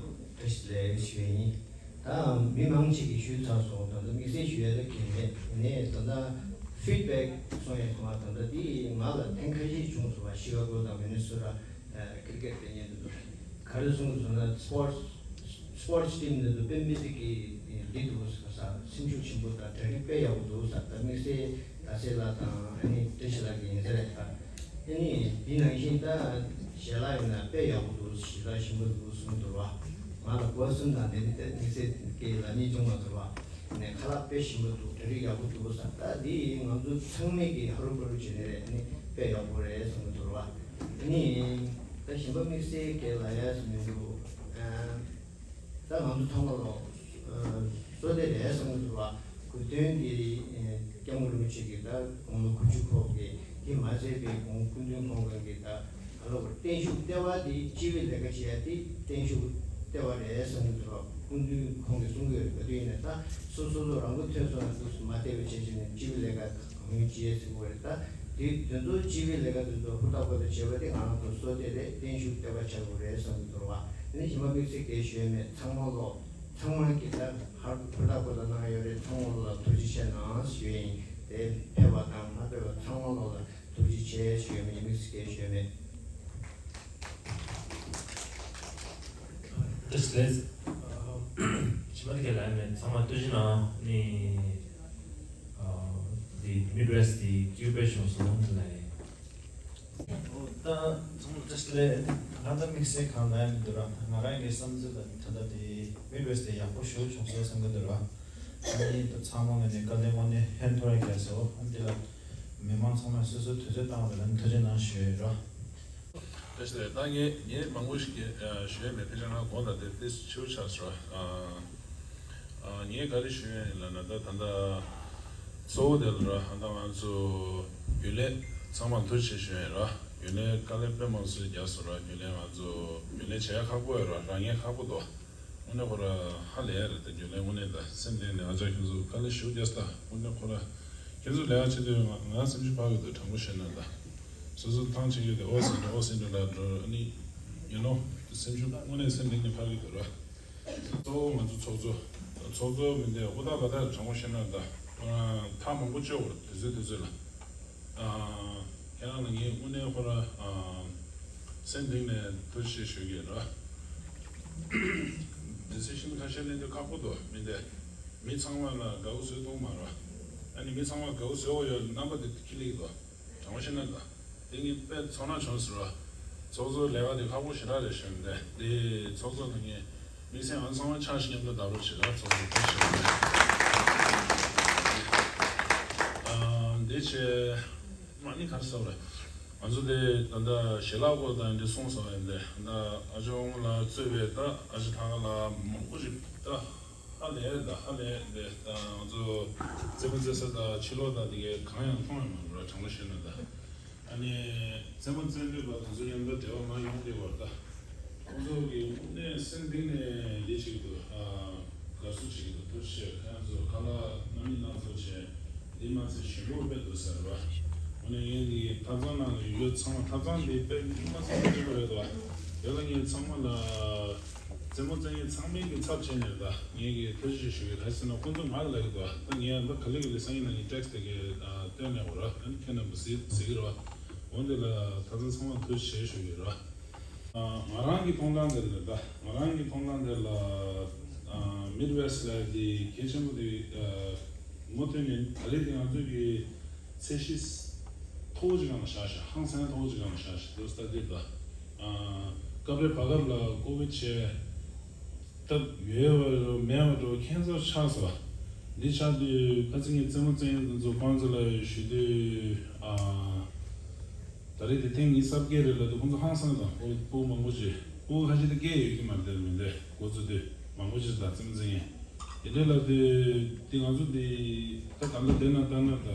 བཀྲ་ཤིས་བདེ་ལེགས་ཞུ་ཡ་ཡིན། ད་མི་མང་ཆེ་གིས་ཞུས་ཚར་སོང་། ད་ལྟ་དམིགས་བསལ་ཞུ་ཡ་ད་གལ་མེད། ཡིན་ནའི་ད་ལྟ་ཕིཌ་བེག་སོང་ཡ་ཁོ་མ་ད་ལྟ་འདི་ང་ལ་ཐེངས་ཁ་ཤས་བྱུང་སོང་བ། ཤི་ཀ་གོ་དང་མི་ནི་སོ་ཊ། ཨ་ཀི་རི་ཀེཊ་སྤེལ་མཁན་འདི་ཚོ་ག་རེ་གསུངས་སོང་ན། སི་པོར་ཊི་སི་སི་པོར་ཊི་སི་ཊིམ་འདི་ཚོ་དཔེ་མི་སྲིད་ཀྱི་འདི་འདུག་ཟེར། སེམས་ཤུགས་ཆེན་པོ་དང་གྲ་སྒྲིག་དཔེ་ཡག་པོ་འདུག་ཟེར། ད་དམིགས་བསལ་ད་སེ་ལ་དང་ཨ་ནི་བཀྲ་ཤིས་ལགས་ཀྱི་ཡིན་ཟེར་རེད། ད་ཨ་ནི་འདི་ནང་བཞིན་ད་ཞལ་ལག་ཡིན་ན་དཔེ་ཡག་པོ་འདུག་ཞེ་དྲག་ཞིམ་པོ་འདུག་གསུངས་འདུག་བ། ང་ལ་གོ་གསུམ་དང་དེ་ནི་ད་དམིགས་བསལ་སྐད་ལ་ནི་བྱུང་མ་ཐུབ་བ། ནས་ཁ་ལག་དཔེ་ཞིམ་པོ་འདུག་གྲ་སྒྲིག་ཡག་པོ་འདུག་ཟེར། ད་འདི་ང་ཚོ་ཚང་མས་ཀྱི་ཧ་རུ་བ་རུ་བྱས་ནས་རེད། ནི་དཔེ་ཡག་པོ་རེད་གསུངས་འདུག་བ། ནི་ད་ཞིམ་པ་དམིགས་བསལ་སྐད་ལ་ཡས་མི་འདུག་ཨ་ད་ང་ཚོ་ཚང་མ་ལོ་ཨ་བཟོ་དེ་རེད་གསུངས་འདུག་བ། གོ་དོན་འདི་ཨ་སྐྱབས་མགོན་རིན་པོ་ཆེ་གིས་ད་དགུང་ལོ་དགུ་བཅུ་འཁོར་གྱི་དེ་མ་ཚད་པའི་གོང་སྐུ་མདུན་ཁོང་གང་གིས་ད་ག་ལ་བར་བརྟན་བཞུགས་ལྟེ་བ་དེ་སྤྱི་པའི་ལས་ཀ་བྱེད་ཡ་དེ་བརྟན་བཞུགས་ལྟེ་བ་རེད་གསུངས་འདུག་སྐུ་མདུན་ཁོང་གིས་གསུང་གི་ཡོད་རེད། ག་དུས་ཡིན་ནའི་ད་སོ་སོ་སོ་རང་མགོ་ཐོན་སོང་ན་འདུག་མ་བལྟས་པའི་བྱས་བྱས་ནས་སྤྱི་པའི་ལས་ཀ་གང་ཡོང་བྱེད་ཟེར་གི་རེད། ད་དེ་དེ་ཚོ་སྤྱི་པའི་ལས་ཀ་དེ་ཚོ་ཧུར་ཐག་པོ་ཐག་བྱེད་པ་དེ་ང་རང་ཚོ་བཟོ་དེ་རེད། བརྟན་བཞུགས་ལྟེ་བ་ཆགས་དགོས་རེད་གསུང་གི་འདུག་བ། དེ་ནས་གཞན་པ་དམིགས་བསལ་གལ་ཞུ་ཡ་མེད། ཚང་མ་ལོ་ཚང་མ་གིས་ད་ཧར་ཧུར་ཐག་པོ་ཐག་གནང་ཡོད་རེད། ཚང་མ་ལ་ཐུགས་རྗེ་ཆེ་གནང་ཞུ་ཡ་ཡིན། དེ་ཕེབས་པ་དང་མ་ཕེབས་པ་ཚང་མ་ལོ་ལ་ཐུགས་རྗེ་ཆེ་ཞུ་ཡ་མེད། དམིགས་བསལ་གལ་ཞུ་ཡ་མེད། བཀྲ་ཤིས་བདེ་ལེགས། ཕྱི་མ་དེ་ག་ལ་མེད། ཚང་མ་ཐུགས་རྗེ་གནང་། ནི་འདི་མིཌ་ཝེསྟ་དེ་སྐྱིད་པོ་བྱུང་སོང་ལ་ཡིན། ད་ཚང་མ་བཀྲ་ཤིས་བདེ་ལེགས། ང་ད་དམིགས་བསལ་གང་ལ་ཡང་མི་འདུག་ར། ང་རང་གི་བསམ་ཚུལ་ལ་ད་ལྟ་དེ་མིཌ་ཝེསྟ་དེ་ཡག་པོ་ཞེ་པོ་བྱུང་སོང་བསམ་གི་འདུག་ར། ཨ་ནི་ད་ཚང་མ་ང་ནས་དཀའ་ལས་དངོས་གནས་ཧན་ཐོར་རྒྱག་སོང་། ཨ་ནི་དེ་ལ་མི་མང་ཚང་མས་སོ་སོའི་དུས་ཚོད་བཏང་བ་ལ་ཐུགས་རྗེ་གནང་ཞུ་ཡ་ཡིན་ར། བཀྲ་ཤིས་བདེ་ལེགས། ད་ངས་ངས་མང་པོ་ཞིག་གི་ཨ་ཞུ་ཡས་མེད། ཕལ་ཆེར་ང་དགོངས་དག་དེ་ཏོག་ཙམ་ཆེ་བོ་ཆགས་སོང་། ཨ་ཨ་ངས་ག་རེ་ཞུ་ཡས་ཡིན་ལབ་ན། ད་ད་ལྟ་གཙོ་བོ་དེ་ལ་ར། ད་ང་ཚོ་རྒྱུན་ལས་ཚང་མར་ཐུགས་རྗེ་ཆེ་ཞུ་ཡས་ར། རྒྱུན་ལས་དཀའ་ལས་དཔེ་མང་པོ་ཞིག་རྒྱག་སོང་ར། རྒྱུན་ལས་ང་ཚོ་རྒྱུན་ལས་བྱེད་ཡ་ཁག་པོ་ཡོད་ར། རང་ཉིད་ཁག་པོ་འདུག་དངོས་གནས་ཁོ་ར་ཧ་ལས་ཡ་རེད། ད་རྒྱུན་ལས་དངོས་གནས་ད་སེམས་གཏིང་ནས་ཨ་ཅག་ཁྱོད་ཚོ་དཀའ་ལས་ཞེ་པོ་རྒྱག་སོང་། ད་དངོས་གནས་ཁོ་ར་ཁྱོད་ཚོ་ལས་ཀ་བྱེད་དུས་ང་ང་སེམས་ཤུགས་འཕར་གི་འདུག་དྲང་པོ་བཤད་ན། ད་སོ་སོ་ཐང་ཆད་ཀྱི་འདུག་ཨོ་ཟེར་འགྲོ་ཨོ་ཟེར་འགྲོ་ལབ་འགྲོ། ཨ་ནི་ཡིན་ནོ། སེམས་ཤུགས་དངོས་གནས་སེམས་གཏིང་ནས་འཕར་གི་འདུག་ར། གཙོ་བོ་ང་ཚོ་ཚོགས་གཙོ་ཚོགས་གཙོ་མིན་ཏེ་ཨུ་ཐག་ལ་ཐག་དྲང་པོ་བཤད་ན། ད་ཐག་མང་པོ་གཅོད་དགོས་རེད། དུས་ཚོད་དུས་ཚོད་ལ། ཨ་ཁྱེད་རང་ལ་ངས་དངོས་གནས་ཁོ་ར་ཨ་སེམས་གཏིང་ནས་ཐུགས་རྗེ་ཆེ་ཞུ་གི་ཡིན་ར། ཌི་སི་ཤན་ཁ་ཤས་ལེན་དུས་ཁག་པོ་འདུག་མིན་ཏེ་མི་ཚང་མ་ལ་དགའ་བོ་བཟོས་གཏོང་མ་ར། ཨ་ནི་མི་ཚང་མ་དགའ་བོ་བཟོས་འོ་ཡོད་རྣམ་པ་དེ་ཁྱི་ལིག་འདུག་དྲང་པོ་བཤད་ན་ད། དེ་ངས་དཔེ་ཚོར་སྣང་བྱུང་སོང་ར། ཚོགས་གཙོའི་ལས་ཀ་དེ་ཁག་པོ་ཞེ་དྲག་རེད་ཤག་དེ་དེ་ཚོགས་གཙོ་དང་ངས་དམིགས་བསལ་ང་ཚང་མ་ཆ་ཞིག་མཉམ་དུ་བསྡད་རོགས་བྱེད་ར། ཚོགས་གཙོ་དེ་ཞིག་རེད། ཨ་འདི་བྱས་མ་ནི་ག་རེ་ཟེར་བ་རེད། ང་ཚོ་དེ་ད་ལྟ་ཞལ་ལག་སྐོར་དང་འདི་གསུངས་སོང་། ཡིན་དེ་ད་ཨ་ཅོ་ལགས་གཙོས་པའི་ད་ཨ་ཅེ་ཐང་ལ་མང་པོ་ཞིག་ད། ཧ་ལས་ད་ཧ་ལས་དེ་ད་ང་ཚོ་རྩེད་མོ་རྩེ་ས་དང་ཕྱི་ལོགས་དང་དེ་གའི་གང་ཡང་མཐོང་ཡང་མ་འགྲོ་ར། དྲང་པོ་བཤད་ན་ད། ཨ་ནི་རྩེད་མོ་རྩེ་འདོད་པ་དེ་ཚོ་མཉམ་དུ་འབྲེལ་བ་མ་ཡོང་བསྡད་པར་ད། ཁོང་ཚོ་གི་དངོས་གནས་སེམས་གཏིང་ནས་འདི་ཞིག་ཏུ་ཨ་དགའ་བསུ་ཅིག་ཏུ་ཐུགས་རྗེ་ཆེ། ཁྱེད་རང་ཚོ་ཁ་ལག་སྣ་མིན་སྣ་ཚོགས་བྱས་འདི་མ་ཚད་ཞིམ་པོ་དཔེ་འདུག་ཟེར་བ། དངོས་གནས་ངས་འདི་ཐབ་ཚང་ནང་ལ་ཡོད་ཚང་མ་ཐབ་ཚང་འདི་དཔེ་མ་ཚད་སྤྲོ་པོ་རེད་དོ། དེ་ལ་ངས་ཚང་མ་ལ། རྩེད་མོ་རྩེ་མཁན་ཚང་མའི་གི་ཚབ་བྱས་ནས་ད་ངས་གི་ཐུགས་རྗེ་ཆེ་ཞུ་གི་རེད་ཟེར་ན། ཁོང་ཚོ་ང་ལ་ལབ་ཀྱི་འདུག་ད་ངས་ད་ག་ལེ་ག་ལེ་སང་ཉིན་ནང་ངས་ཊེག་སི་དེ་གི་སྟོན་ནས་འོ་ར། ཨ་ནི་ཁྱེད་རྣམ་པ་གཟིགས་གཟིགས་ཀྱི་རེད་བ། འོན་ཏེ་ལ་ད་ཚང་ཚང་མ་ཐུགས་རྗེ་ཆེ་ཞུ་གི་རེད་བ། ང་རང་གི་མཐོང་སྟངས་དེ་ལ་ད་ང་རང་གི་མཐོང་སྟངས་དེ་ལ་མིཌ་ཝེསྟ་ལ་དེ་གལ་ཆེན་པོ་དེ་ངོ་མཐོང་ནས་ད་རེས་དེ་ང་ཚོ་གི་ཚད་གཞི་མཐོ་བོ་ཅིག་སྒང་ལ་བཞག་ཤག་ཧང་སང་མཐོ་བོ་ཅིག་སྒང་ལ་བཞག་ཤག་འདུག་ས་དེ་ད། སྐབས་རེ་བར་སྐབས་ལ་ཀོ་བིཌ་བྱས་སྟབས་ཡོད་པ་རེད་མེད་པ་འགྲོ་ཁྱད་མཚར་ཆགས་སོང་། འདི་ཆགས་དུས་ཁ་སང་ངས་རྩེད་མོ་རྩེ་མཁན་དེ་ཚོ་ཁོང་ཚོ་ལ་ཞུ་དུས། ཨ། ད་རེས་དེ་ཐེངས་ངའི་གསར་སྐྱེས་རེད་ལབ་དུས་ཁོང་ཚོ་ཧང་སངས་དང་། ཕྲུ་གུ་མང་པོ་ཅིག་ཕྲུ་གུ་ཁ་ཤས་དེ་སྐྱེས་ཡོད་ཀྱི་མ་རེད། དེ་མི་འདྲ་འགོ་བཙུགས་དུས་མང་པོ་ཅིག་དང་རྩེད་མོ་རྩེ་མཁན་དེ་འདྲ་ལབ་དུས། དེ་ང་ཚོ་དེ་ད་ད་ལྟ་བསྡད་ན་ལྟ་ན་ད་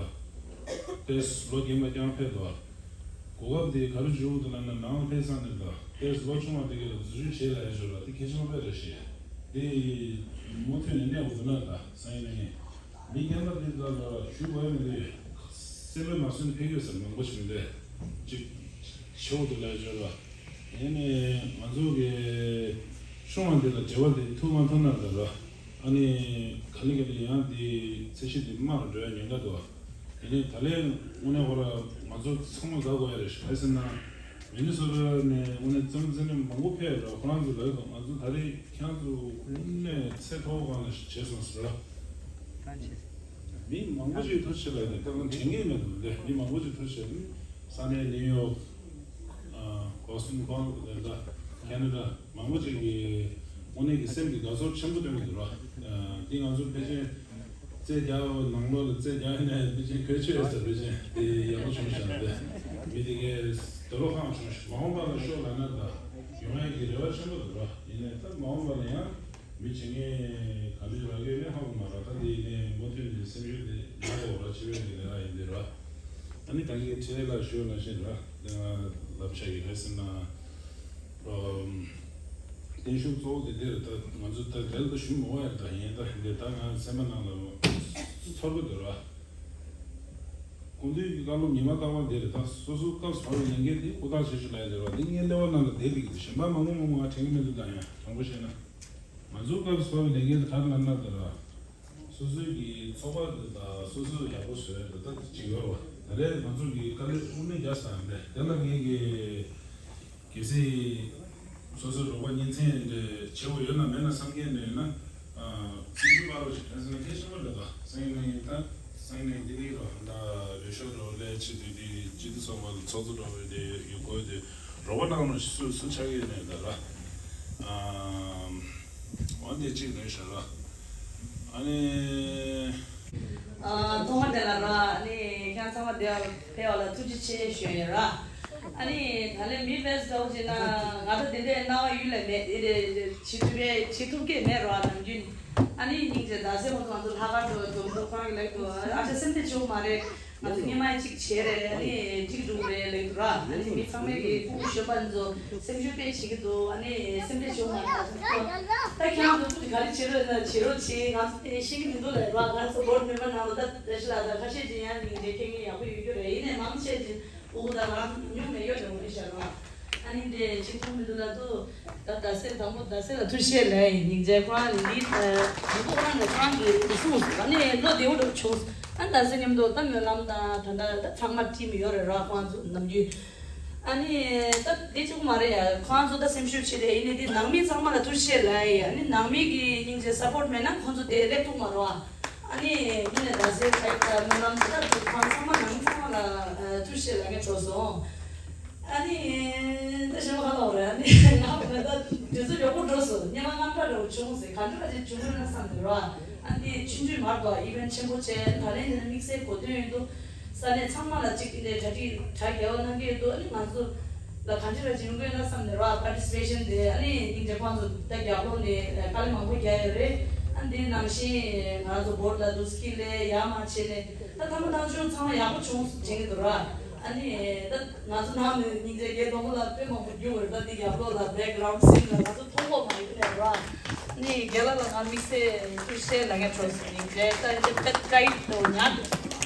ཏེས་ལོ་རྒན་པ་རྐྱང་ཕེབས་འདུག་གོ་སྐབས་དེ་ག་རེ་བྱུང་འདུག་ལབ་ན། ནང་ལ་ཕེབས་ཚར་ནས་ད་ཏེས་ལོ་ཆུང་བ་དེ་ག་ལ་འཛུལ་ཞུགས་བྱེད་ལ་ཡ་ཞོར་ལ་དེ་གལ་ཆེན་པོ་དཔེ་རེད་ཤག་དེ་མུ་མཐུད་ནས་གནས་དགོས་འདུག་ན། ད་སང་ཉིན་གནངས་ཉིན་མི་རྒན་པ་དེ་ད་ལ་ཞུ་དགོས་ཡ་མི་འདུག་སེམས་པ་མ་བཟོད་ནས་ཕེབས་ཡོད་ས་མང་པོ་ཞིག་མི་འདུག་ཅིག་ཆེ་བོ་འདུག་ལ་ཡ་ཞོར་ལ། ཡིན་ནའི་ང་ཚོ་གི་ཆུང་བ་འདི་ལ་བྱ་བ་འདི་ཐུགས་མ་མཐུན་ན་ད་ར། ཨ་ནི་ག་ལེ་ག་ལེ་ཡང་འདི་ཚད་གཞི་འདི་དམའ་རུ་འགྲོ་ཡ་ཉེན་ཁ་འདུག་ཡིན་ནའི་ད་ལན་དངོས་གནས་ཁོ་ར་ང་ཚོ་ཚང་མ་དགའ་དགོས་ཡ་རེད་ཤག་ག་རེ་ཟེར་ན། མི་ནི་སོ་ཊ་ནས་དངོས་གནས་རྩེད་མོ་རྩེ་མཁན་མང་པོ་ཕེབས་ར། ཁོ་རང་ཚོ་ལབ་ཡོད། ང་ཚོ་ད་རེས་ཁྱེད་རང་ཚོ་དངོས་གནས་ཚད་མཐོ་པོ་སྒང་ལ་བྱས་སོང་ཟེར་ར། མི་མང་པོ་ཞིག་ཐུགས་རྗེ་ཆེ་ལབ་ཡོད། ད་ང་དྲན་གྱི་མེད་འདུག་ལས། མི་མང་པོ་ཞིག་ཐུགས་རྗེ་ཆེ། ས་གནས་ནིའུ་ཡོག་ཨ། བྷོ་སི་ཊོན། ཁེ་ན་ཌ། མང་པོ་ཅིག་གིས་དངོས་གནས་ཀྱི་སེམས་ཀྱི་དགའ་ཚོར་ཆེན་པོ་སྟོན་གྱི་འདུག་ར། ཨ། འདི་ང་ཚོ་ཕལ་ཆེར་རྩེད་རྒྱག་ནང་ལོགས་ལ་རྩེད་རྒྱག་ཡིན་ནའི་ཕལ་ཆེར་གོས་ཆོད་ཡོད་ས། ཕལ་ཆེར་དེ་ཡག་པོ་བྱུང་ཤག་འདི་མི་དེ་གས་དོ་ལོ་ཁང་བྱུང་ཤག་མ་འོངས་པ་ལ་ཤོག་ལབ་ན་ད་ཡོང་ཡ་གི་རེ་བ་ཆེན་པོ་འདུག་ར། ཡིན་ནའི་ད་མ་འོངས་པ་ལ་ཡང་མི་བྱེད་མཁན་ག་འདྲ་རག་གི་ཡོད་མེད་ཧ་གོ་མ་རེད། ད་དེ་ཡིན་ནའི་མུ་མཐུད་ནས་སེམས་ཤུགས་དེ་ཉར་དགོས་ར། སྤྱི་པའི་གི་ལས་ཀ་ཡིན་དུས་ར། ཨ་ནི་ད་གིན་ཁྲེ་ལ་ཞུས་ནང་བཞིན་ར། ལབ་བྱ་གི་ག་རེ་ཟེར་ན། ཨམ། བརྟན་བཞུགས་གཙོ་བོ་དེ་འདིར་ད་ང་ཚོ་ད་དེ་ལ་ད་ཞུ་མི་དགོས་ཡ། ད་ཡིན་ད་འདི་ད་ང་སེམས་པ་ནང་ལ་ཚོར་གི་འདུག་ར། སྐུ་མདུན་གྱི་བཀའ་སློབ་ཉི་མ་རྟག་པར་འདིར་ད་སོ་སོའི་སྐབས་སུ་བབས་པའི་ལས་འགན་དེ་ཧུར་ཐག་བྱེད་ཤོག་ལབ་ཡ་དེ་ར། འདི་ངའི་ཀླད་པ་ནང་ལ་བསྡད་བསྡད་ཀྱི་འདུག་གཞན་པ་མང་པོ་མང་པོ་ང་དྲན་གྱི་མི་འདུག་ད་ཡང་དྲང་པོ་བཤད་ན། ང་ཚོའི་སྐབས་སུ་བབས་པའི་ལས་འགན་དེ་ག་རེ་ལབ་ན་ད་ར། སོ་སོའི་གི་ཚོགས་པ་དེ་དང་སོ་སོ་ཡག་པོ་བཟོས་ཡ་དེ་ད་ཅིག་ཡོད་རེད་བ། ད་རེས་ང་ཚོ་གི་དཀའ་ལས་དངོས་གནས་རྒྱག་ས་རེད། དེ་ལ་ངས་གི་གལ་སྲིད་སོ་སོའི་རོགས་པ་སྙན་ཚིག་འདྲ་ཆེ་བོ་ཡོད་ན་མེད་ན་བསམ་མཁན་འདྲ་ཡོད་ན། ཨ། སེམས་ཤུགས་སྤར་རོགས་ཞེས་ཕན་སེམས་ལ་སྐད་ཆེན་པོ་རེད་ད། སང་ཉིན་ཡིན་ད། སང་ཉིན་འདི་རིགས་རོགས་ད་འོས་ཤོག་རོགས་ལས་བྱེད་དུས་འདི་སྤྱི་འཐུས་ཚོགས་པ་ལ་ཚོགས་གཙོ་རོགས་འདི་ཡོད་དགོས་དུས་རོགས་པ་གནང་རོགས་ཞེས་སུ་སུ་ཆགས་ཀྱི་ཡོད་མེད་ད་ར། ཨ། འོ་འདི་གཅིག་རེད་ཤག་ར། ཨ་ནི། ཨ། ཐོག་མ་དེ་ལ་ར། ཨ་ནི་ཁྱེད་ཚང་མ་དེ་ཕེབས་པ་ལ་ཐུགས་རྗེ་ཆེ་ཞུ་ཡོད་ར། ཨ་ནི་ད་ལན་མི་ཕེབས་ཟེར་བ་ཅིག་ན་ང་ད་དེ་འདྲའི་སྣང་བ་ཡུལ་ལས་མེད། དེ་འདྲའི་བྱེད་ཐུབ་པའི་བྱེད་ཐུབ་ཀྱི་མེད་ར་ནམ་རྒྱུན། ཨ་ནི་སྙིང་རྗེ་ད་སེ་མོ་ང་ཚོ་ལྷག་དཀར་འགྲོ་འགྲོ་འགྲོ་ཁོ་རང་གི་ལེགས་འདུག་ཨ་ཅག་སེམས་ཐད་ཆོག་མ་རེད། ང་ཚོ་སྔོན་མ་གཅིག་བྱས་རེད། ཨ་ནི་འགྲིག་འགྲོ་རེད་ལེགས་འདུག་ར། ཨ་ནི་མི་ཚང་མས་ཀྱི་སྐུ་ཞབས་པ་ཚོ་སེམས་ཤུགས་དཔེ་བྱེད་ཀྱི་འདུག་ཨ་ནི་སེམས་ཐད་ཆོག་མ་རེད། ད་ཁྱེད་རང་ཚོ་ཚུར་ག་རེ་བྱེད་རོགས་ན་བྱེད་རོགས་བྱེད། ང་ཚོ་དེ་ཤེས་ཀྱི་མི་འདུག་ལ་ར། ང་ཚོ་བོར་མེམ་བར་ནང་ལ་ད་བཀྲ་ཤིས་ལགས་དང་ཁ་ཤས་ཅིག་ཡང་སྙིང་རྗེ་མཁྱེན་མཁན་ཡག་པོ་ཡོད་རྒྱུ་རེད། ཡིན་ནའི་མང་ཆེ་ཅིག་ཨོ་ཁུ་ད་ང་ཉུང་མེད་ཡོད་ལ་འོ་རེད་ཤག་ར། ཨ་ནི་འདི་ཅིག་མཐོང་མི་འདུག་ལ་དུ། ད་ད་སེ་དང་པོ་ད་སེ་ལ་ཐུགས་རྗེ་ཆེ་ལབ་ཡིན། སྙིང་རྗེ། ཁོ་རང་ལི་ཨ་ལི་པོ་ཁོ་རང་ནས་ཁོ་རང་གི་གསུངས་སོང་། ཨ་ནི་བློ་བདེ་བོ་འདྲ་བྱུང་། ཨ་ནི་ད་སེ་མཉམ་དུ་ད་སྨོན་ལམ་དང་ད་ད་ད་ཚང་མ་ཁྲིམས་ཡོད་རེད་ར་ཁོ་རང་ཚོ་ནམ་རྒྱུན། ཨ་ནི་ད་དེ་གཅིག་མ་རེད་ཡ། ཁོ་རང་ཚོ་ད་སེམས་ཤུགས་ཆེ་རེད། ཡིན་ནའི་དེ་ནང་མི་ཚང་མ་ལ་ཐུགས་རྗེ་ཆེ་ལབ་ཡིན། ཨ་ནི་ནང་མི་གི་སྙིང་རྗེ་སཔོརྚ་མེད་ན་ཁོ་ཚོ་དེ་སླེབས་ཐུབ་མ་རེད་བ། ཨ་ནི་དངོས་གནས་ད་སེ་ཁ་ཡིག་དང་སྨོན་ལམ་ཟེར་ད་དུ་ཁོང་ཚང་མ་ནང་ཚང་མ་ལ་ཨ་ཐུགས་རྗེ་ཆེ་ལབ་མཁན་བྱུང་སོང་། ཨ་ནི་ད་གཞན་པ་ག་ལ་བ་རེད། ཨ་ནི་ང་ད་དུས་ཚོད་མགྱོགས་པོ་འགྲོ་སོང་། སྔོན་མ་དངངས་སྐྲག་འདྲ་བོ་བྱུང་ཟེར། ག་འདྲ་ཅིག་བྱུང་མིན་ན་བསམ་འདུག་ར། ཨ་ནི་ཆུང་ཆུང་མར་དུ་ཨི་ཝེན་ཊི་ཆེན་པོ་བྱས། ད་ལན་དེ་ན་དམིགས་བསལ་གོ་དོན་ཡོད་འདུག་ས་གནས་ཚང་མ་ལ་གཅིག་དེ་འདྲའི་གྲ་སྒྲིག་གྲ་རྒྱས་པ་གནང་གི་ཡོད་འདུག་ཨ་ནི་ང་ཚོ་ལ་གང་ཅི་ར་ཅིག་ཡོང་གི་ཡོད་ན་བསམ་ནས་ར། པར་ཊི་སི་པེ་ཤན་དེ་ཨ་ནི་སྙིང་རྗེ་ཁོང་ཚོ་ད་རྒྱབ་ལོགས་ནས་དཀའ་ལས་མང་པོ་རྒྱག་ཡོད་རེད། ཨ་ནི་དེ་ནང་བཞིན་ང་རང་ཚོ་བྷོ་ཌི་ལ་དུ་སྐྱིད་ལས་ཡར་མར་བྱས་ནས་ད་ཐ་མ་ཐག་ཆོད་ཚང་མ་ཡག་པོ་བྱུང་སོང་བྱེད་ཀྱི་འདུག་ར། ཨ་ནི་ད་ང་ཚོ་ནང་ནས་སྙིང་རྗེ་རྒན་དོ་མོ་ལ་དཔེ་མང་པོ་རྒྱུགས་ཡོད་རེད། ད་དེ་རྒྱབ་ལོགས་ལ་བེག་གྷ་རའུན་ཌི་སིན་ལ་ང་ཚོ་མཐོང་གོ་མ་ཡོད་ནས་ར། ཨ་ནི་རྒན་ལགས་ལ་ང་དམིགས་བསལ་ཐུགས་རྗེ་ཆེ་ལབ་མཁན་བྱུང་སོང་། སྙིང་རྗེ། ད་དཔེ་ཊའིཊ་དུ་ཉར་འདུག་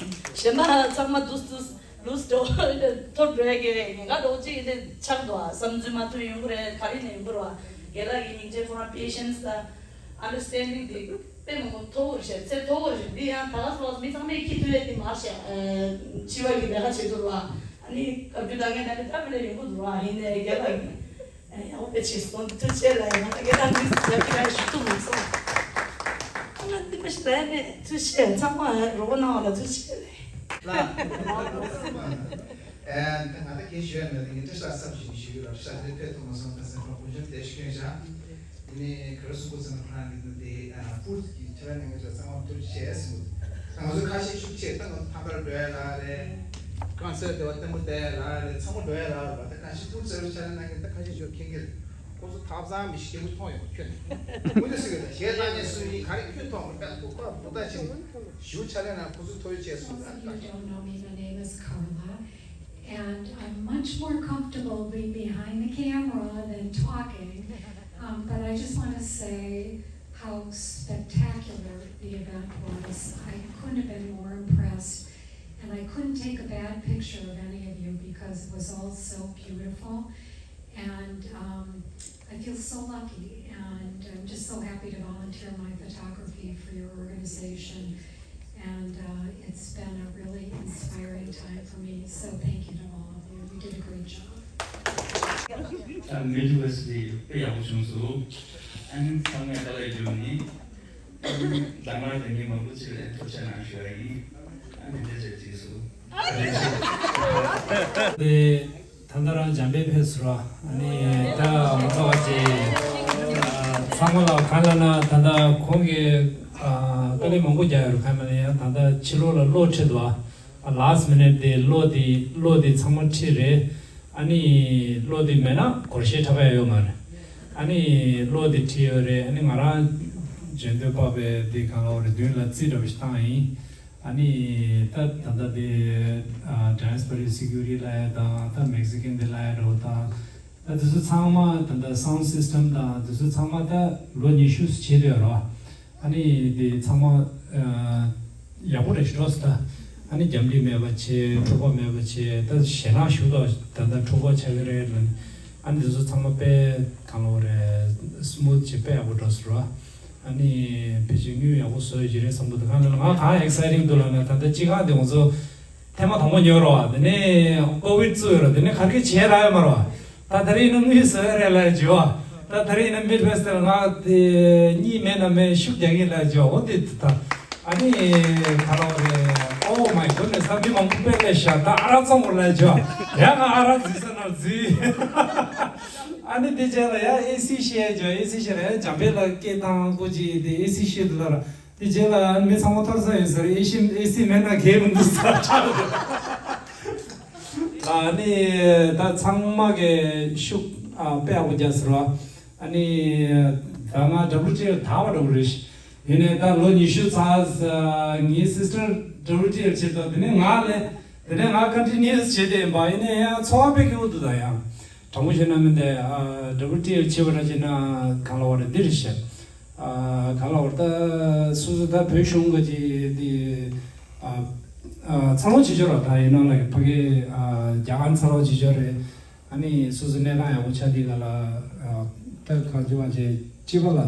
གཞན་པ་ཚང་མ་དུས་དུས། ལུས་འགྲོ་ཐོབ་འགྲོ་ཡ་གི་ཉེན་ཁ་འདྲ་བོ་ཅིག་དེ་ཆགས་འདུག་ཨ། བསམ་ཚུལ་མ་མཐུན་ཡོང་གི་རེད། ག་རེ་ནས་ཡོང་གི་རེད་བ། རྒན་ལགས་ཀྱི་སྙིང་རྗེ་ཁོ་རང་པེ་ཤན་སི་དང་ཨན་ཌར་སི་ཊེན་ཌིང་དེ་དཔེ་མང་པོ་མཐོ་པོ་རེད་ཤག་ཚད་མཐོ་པོ་རེད། འདི་ཡང་ད་ག་སོ་མི་ཚང་མས་ཁྱི་ཐུ་ཡ་དེ་མ་བཤད། ཨ། འཆི་བ་གི་ལས་ཀ་བྱེད་འདུག་ར། ཨ་ནི་སྐབས་རྒྱུ་ད་ངས་ད་ནི་ད་མི་ལ་ཡོང་གི་འདུག་ར། ཡིན་ནའི་རྒན་ལགས་ཀྱི་ཡག་པོ་དཔེ་བྱས་སོང་། ཐུགས་རྗེ་ཆེ་ལ་ཡང་ད་རྒན་ལགས་འདི་ཡག་པོ་ཞུ་ཐུབ་མ་སོང་། ཨ་ང་འདི་མ་ཞིག་ལ་ཡང་ནས་ཐུགས་རྗེ་ཆེ། ཚང་མ་རོགས་པ་གནང་བ་ལ་ཐུགས་རྗེ་ཆེ་ལ། ལ། ཨེ། ད་ང་ད་གལ་ཞུ་ཡ་མེད། ད་ངས་འདྲི་ཤག་བསམ་བཞིན་ཞུ་གི་ར། ཤག་འདི་ཕེབས་ཐུབ་མ་སོང་། ད་སེམས་ཁྲོ་དགུན་ཆུ་དེ་ཤི་ཁྱོད་ཤག་ནས་ག་རེ་གསུང་གི་ཟེར་ན། ཁོ་རང་གི་འདི་ཨ་སྤུར་གྱི་ཆ་ལ་ནང་གི་ཚང་མ་ཐུགས་རྗེ་ཆེ་ཟེར་གི་འདུག་ད་ང་ཚོ་ཁ་ཤས་ཤུགས་ཆེ་ད་ང་ཚོ་ཐང་དཀར་སྒྲོལ་ལགས་རེད། ཀན་སར་སྡེ་བ་བརྟན་པོ་བསྡད་ལགས་རེད། ཚང་མ་སྒྲོལ་ལགས་རེད་པ། ད་ཁ་ཤས་སྤུར་ཟེར་བའི་ཆ་ལ་ནང་གི་ད་ཁ་ཤས་ཤོད་མཁན་གྱི་རེད། ཁོ་ཚོ་ཐབ་ཚང་མི་ཤེས་རྒྱལ་པོ་མཐོང་ཡོང་ཁྱོད་ནས་དངོས་གནས་ཟེར་གི་ད་གཞས་བཏང་ནས་སུ་ཡིན་ག་རེ་ཁྱོད་མཐོང་མི་དཔེ་ཁོ་པ་པོ་ད་ཆེ་ཞུ་ཆ་ལ་ན་ཁོ་ཚོ་ཐུགས་རྗེ་ཆེ་གསུངས། ད་ད་ཁྱོད། And I'm much more comfortable being behind the camera than talking. Um, but I just want to say how spectacular the event was. I couldn't have been more impressed. And I couldn't take a bad picture of any of you because it was all so beautiful. And um, I feel so lucky. And I'm just so happy to volunteer my photography for your organization. And uh, it's been a really inspiring time for me. So thank you to all of you. You did a great job. ད་མིཌ་ཝེ་སི་ཊི་དེ་དཔེ་ཡག་པོ་བྱུང་སོང་། ཨ་ནི་ཚང་མས་དཀའ་ལས་བརྒྱབ་ནི། ཨ་ནི་རྡ་རམ་ས་ལ་ནས་མི་མང་པོ་ཅིག་ལ་ཐུགས་རྗེ་གནང་ཞུ་ཡ་ཡིན། ཨ་ནི་འདི་འདྲ་ཅིག་སོང་། དེ་ད་ལྟ་རང་འཇམ་དཔལ་ཕེབས་སོང་ར། ཨ་ནི་ད་ང་ཚོ་བ་ཅིག་ཚང་མ་ལ་གང་ལ་ན་ད་ལྟ་ཁོང་གིས་དཀའ་ལས་མང་པོ་རྒྱག་ཡོད་རུ་གང་ལ་ཡང་ད་ལྟ་ཕྱི་ལོགས་ལ་གློག་ཁྲིད་འདུག་ཨ། ལཱསི་མི་ནིཊ་དེ་གློག་དེ་གློག་དེ་ཚང་མ་ཁྲིད་རེད། ཨ་ནི་གློག་དེ་མེད་ན་སྒོར་གཞས་འཁྲབ་ཡ་ཡོད་མ་རེད། ཨ་ནི་གློག་དེ་ཁྲིད་ཡོད་རེད། ཨ་ནི་ང་རང་འཇོན་འདོད་པ་བས་དེ་གང་ལ་འོ་རེད་མདུན་ལ་རྩིས་འདྲ་པོ་ཞིག་བཏང་ཡིན། ཨ་ནི་ད་ད་ལྟ་དེ་ཌན་སི་པ་རི་སི་ཀིའུ་རི་ལ་ཡ་དང་ད་མེག་སི་ཀན་དེ་ལ་ཡ་འདྲ་པོ་དང་། ད་དེ་ཚོ་ཚང་མ་ད་ལྟ་སའུན་ཌི་སིས་ཊམ་དང་དེ་ཚོ་ཚང་མ་ད་ལོ་ཉི་ཤུ་བྱས་ཡོད་རེད། ཨ་ནི་དེ་ཚང་མ་ཡག་པོ་རེད་ཤག་ད། ཨ་ནི་རྒྱབ་འབྲིང་མེད་པ་བྱས། འཁྲུག་པ་མེད་པ་བྱས། ད་ཞེད་སྣང་ཞུ་དག་ད་ལྟ་འཁྲུག་པ་ཆགས་ཀྱི་རེད་ལ། ཨ་ནི་དེ་ཚོ་ཚང་མ་དཔེ་གང་ལ་འོ་རེད་སི་མུ་ཐི་བྱས་དཔེ་ཡག་པོ་འགྲོ་སོང་ར། ཨ་ནི་ཕལ་ཆེར་དངུལ་ཡག་པོ་བཟོ་ཡོད་ཀྱི་རེད་བསམ་གི་འདུག་གང་ལ་ང་གང་ཨེག་སའི་ཊིང་འདུག་ལབ་ན་ད་ལྟ་སྤྱི་ཁང་དེ་ང་ཚོ་ཐེངས་མ་དང་པོ་ཉོས་རོགས། དེ་ནས་ཀོ་བིཌ་བཙུགས་ཡོད་རོགས། དེ་ནས་ག་གེ་བྱས་རག་ཡོད་མ་རོགས། ད་དེ་རིང་ནི་དངུལ་བཟོ་ཡ་རེད་ལབ་བྱས། ད་དེ་རིང་ནི་མིཌ་ཝེ་སི་ཊི་ལ་ང་དེ་གཉིས་མེད་ན་མེད་ཤུགས་རྒྱག་གི་ལབ་བྱས། འོ་དེ་ད་ཨ་ནི་ག་རེ་རེད། Oh my goodness. ད་མི་མང་པོ་དཔེ་སླེབས་ཤག་ད་ཨ་རག་བཙོང་དགོས་ལབ་བྱས། ཡ་ང་ཨ་རག་འཛུལ་ས་ན་འཛུལ། ཨ་ནི་དེ་རྗེས་ལ་ཡ་ཨེ་སི་བཤད་བྱས། ཨེ་སི་བཤད་ལ་ཡ་འཇམ་དཔལ་ལ་སྐད་བཏང་སྐུ་མཁྱེན་དེ་ཨེ་སི་བཤད་འདུག་ལབ་ར། དེ་རྗེས་ལ་ཨ་ནི་མི་ཚང་མ་ཐོར་ས་ཡོད་ཟེར། ཨེ་སི་ཨེ་སི་མེད་ན་གལ་མི་འདུག་ཟེར་ཆགས་འདུག་ཨ་ནི་ད་ཚང་མ་གིས་ཤུགས་ཨ་དཔེ་ཡག་པོ་རྒྱག་ཟེར་བ། ཨ་ནི་ད་ང་ཌབ་ལིའུ་ཊི་ཨེལ་དར་བ་འདྲ་པོ་རེད། ཡིན་ནའི་ད་ལོ་ཉི་ཤུ་ཚར་ས་ངའི་སིས་ཊར་ཌབ་ལིའུ་ཊི་ཨེལ་བྱེད་དང་། དེ་ནས་ང་ལས་དེ་ནས་ང་ཀོན་ཊི་ནིའུ་སི་བྱེད་དེ་ཡིན་པ། ཡིན་ནའི་ཡང་ཚོར་བ་དཔེ་སྐྱིད་པོ་འདུག་ད་ཡང་། དྲང་པོ་བཤད་ན་མིན་ཏེ། ཨ་ཌབ་ལིའུ་ཊི་ཨེལ་བྱེད་པ་འདྲ་བྱས་ན་གང་ལ་བ་རེད་འདི་རེད་ཤག་ཨ་གང་ལ་བ་རེད། ད་སོ་སོ་ད་བོད་གཞུང་གི་ཅིག་འདི་ཨ་ཨ་ཚ་བོ་བྱེད་ཆོག་ར། ད་ཡིན་ནའང་ལ་ཕ་གི་ཨ་རྒྱ་གར་ཚ་བོ་བྱེད་ཆོག་རེད། ཨ་ནི་སོ་སོ་གནས་སྟངས་ཡག་པོ་ཆགས་དུས་ག་ལ་ཨ་ད་གང་བྱེད་མ་བྱེད་སྤྱི་པ་ལ་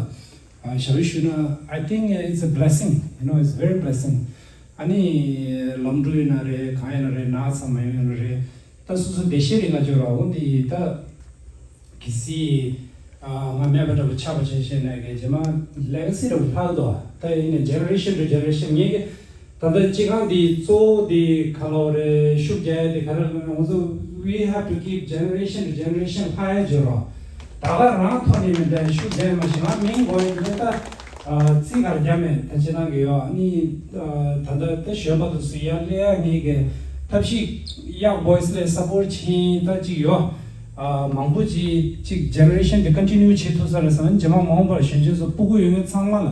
ཨ་ཞབས་ཞུ་ཞུ་ན། I think it's a blessing, you know, it's very blessing. ཨ་ནི་ལམ་འགྲོ་ཡིན་ན་རེད། གང་ཡིན་ན་རེད། ན་ཚ་མ་ཡོང་ཡིན་ན་རེད། ད་སོ་སོ་བདེ་གཤེགས་རིག་ང་ཅོ་ར་འོ་འདི་ད་གི་སི་ཨ་ང་མེད་པ་འདྲ་པོ་ཆགས་པ་བྱས་བྱས་ནས་གི་རྗེས་མ་ལེ་ག་སི་འདྲ་པོ་ལྷག་འདུག་ད་ཡིན་ནའི་ཇེ་ནེ་རེ་ཤན་ཊུ་ཇེ་ནེ་རེ་ཤན་ངེད་ཀྱི་ད་ལྟ་སྤྱི་ཁང་འདི་གཙོ་བོ་འདི་ག་ལ་བ་རེད། ཤུགས་རྒྱག་ཡ་འདི་ག་རེ་ལབ་ན་ང་ཚོ་we have to keep generation to generation ལྷག་ཡ་ཅོ་ར། ད་ག་རང་ཐོག་ནས་མི་འདྲ་ཤུགས་རྒྱག་མ་ཤེས་ང་མིང་གོ་ཡིན་ད། རྩིས་གར་རྒྱ་མེད་ད་ཅི་གནང་གི་ཡོད། ཨ་ནི་ད་ལྟ་ད་གཞོན་པ་དུ་སུ་ཡར་སླེབས་ཡ་ངེད་ཀྱི་ཐབས་ཤེས་ཡག་བོ་ཡི་སི་ལ་སབ་པོར་ཊི་བྱེད་ད་ཅིག་ཡོད། ཨ་མང་པོ་ཅིག་ཅིག་ཇེ་ནེ་རེ་ཤན་དེ་ཀོན་ཊི་ནིའུ་བྱེད་ཐུབ་ས་རེད་བསམ། རྗེས་མ་མ་འོངས་པར་གཞོན་སྐྱེས་ཚོ་སྤུ་གུ་ཡོད་མཁན་ཚང་མ་ལ།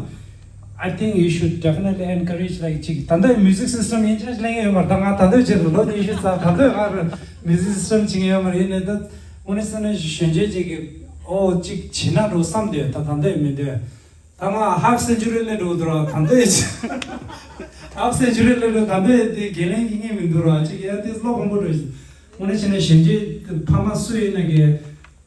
I think you should definitely encourage like ཅིག་ད་ལྟ་མིའུ་ཟིག་སིས་ཊམ་ཡིན་ཆ་ལེན་ཡོད་མ་རེད། ད་ང་ད་ལྟ་བྱེད་དུ་ལོ་ཉི་ཤུ་ཙམ་ད་ལྟ་ང་མིའུ་ཟིག་སིས་ཊམ་བྱེད་ཀྱི་ཡོད་མ་རེད། ཡིན་ནའི་ད་དངོས་གནས་བསམ་ན་གཞོན་སྐྱེས་ཅིག་གི་ཨོ་ཅིག་བྱེད་ན་འགྲོ་བསམ་དེ་ད་ད་ལྟ་མི་འདོད། ད་ང་ཧབ་སེན་ཅུ་རི་ལས་འགྲོ་འདུག་ར། ད་འདོད་ཧབ་སེན་ཅུ་རི་ལས་འགྲོ་ད་འདོད་དེ་དགེ་ལན་གྱི་ངེས་མི་འདུག་ར། ཅིག་ཡ་དེ་བློ་ཕམ་པོ་འགྲོ་ཞིག་དངོས་གནས་བྱས་ན་གཞོན་སྐྱེས་ཕ་མ་སུ་ཡིན་ན་གི་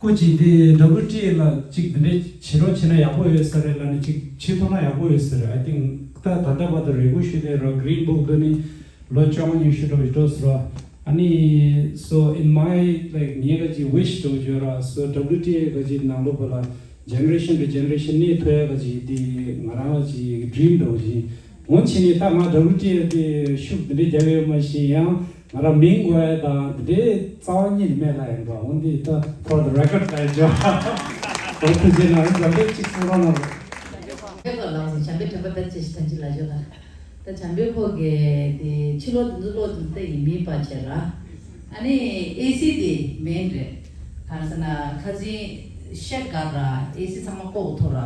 སྐུ་མཁྱེན་དེ་ཌབ་ལིའུ་ཊི་ཨེ་ལ་ཅིག་དེ་འདྲའི་བྱེད་རོགས་བྱེད་ན་ཡག་པོ་ཡོད་ས་རེད་ལབ་ནས་ཅིག་བྱེད་ཐུབ་ན་ཡག་པོ་ཡོད་ས་རེད། I think ད་ད་ལྟ་བར་དུ་རེ་སྐུལ་ཞུས་ཏེ་ར། གྷི་རིན་བུག་འདི་ནི་ལོ་བཅོ་ལྔ་ཉི་ཤུ་འགྲོ་བའི་འགྲོ་ཟེར་བ། ཨ་ནི་so in my like ངའི་ག་ཅིག་ཝིཤ་འགྲོ་བརྗོད་ར། so W T A ག་ཅིག་ནང་ལོགས་པ་ལ་generation to generation གནས་ཐུབ་ཡ་ག་ཅིག་དེ་ང་རང་ག་ཅིག་ཌི་རིམ་འགྲོ་བཞིན། འོན་ཆེ་ནི་ད་ང་W T A དེ་ཤུགས་འདི་འདྲའི་རྒྱག་ཡོད་མ་ཤེས་ཡང་ང་རང་མིང་དགོས་ཡ་དང་འདི་འདྲའི་རྩ་བ་ཉིད་ནས་མེད་ལ་ཡིན་པ། འོན་ཏེ་ད་for the record ལ་འཇོག་ཨོ་ཐུགས་རྗེ་གནང་། འཛམ་བུའི་གཅིག་ཚང་མ་ལ། ཕེབས་པ་ལགས་སོ། བྱམས་པའི་དྲན་པ་དཔེ་ཆེ་ཞིག་ཐམས་ཅད་ལ་བརྗོད་ལ། ད་བྱམས་པའི་ཁོག་གི་དེ་ཕྱི་ལོགས་དེ་ཚོ་ལོགས་དེ་ཚོ་ད་ཡིན་མིན་པ་བྱས་ར། ཨ་ནི་ཨེ་སི་དེ་མེན་རེད། ག་རེ་ཟེར་ན་ཁ་སང་ཤེད་ག་ར་ཨེ་སི་ཚང་མ་ལྐོག་ཐོག་ར།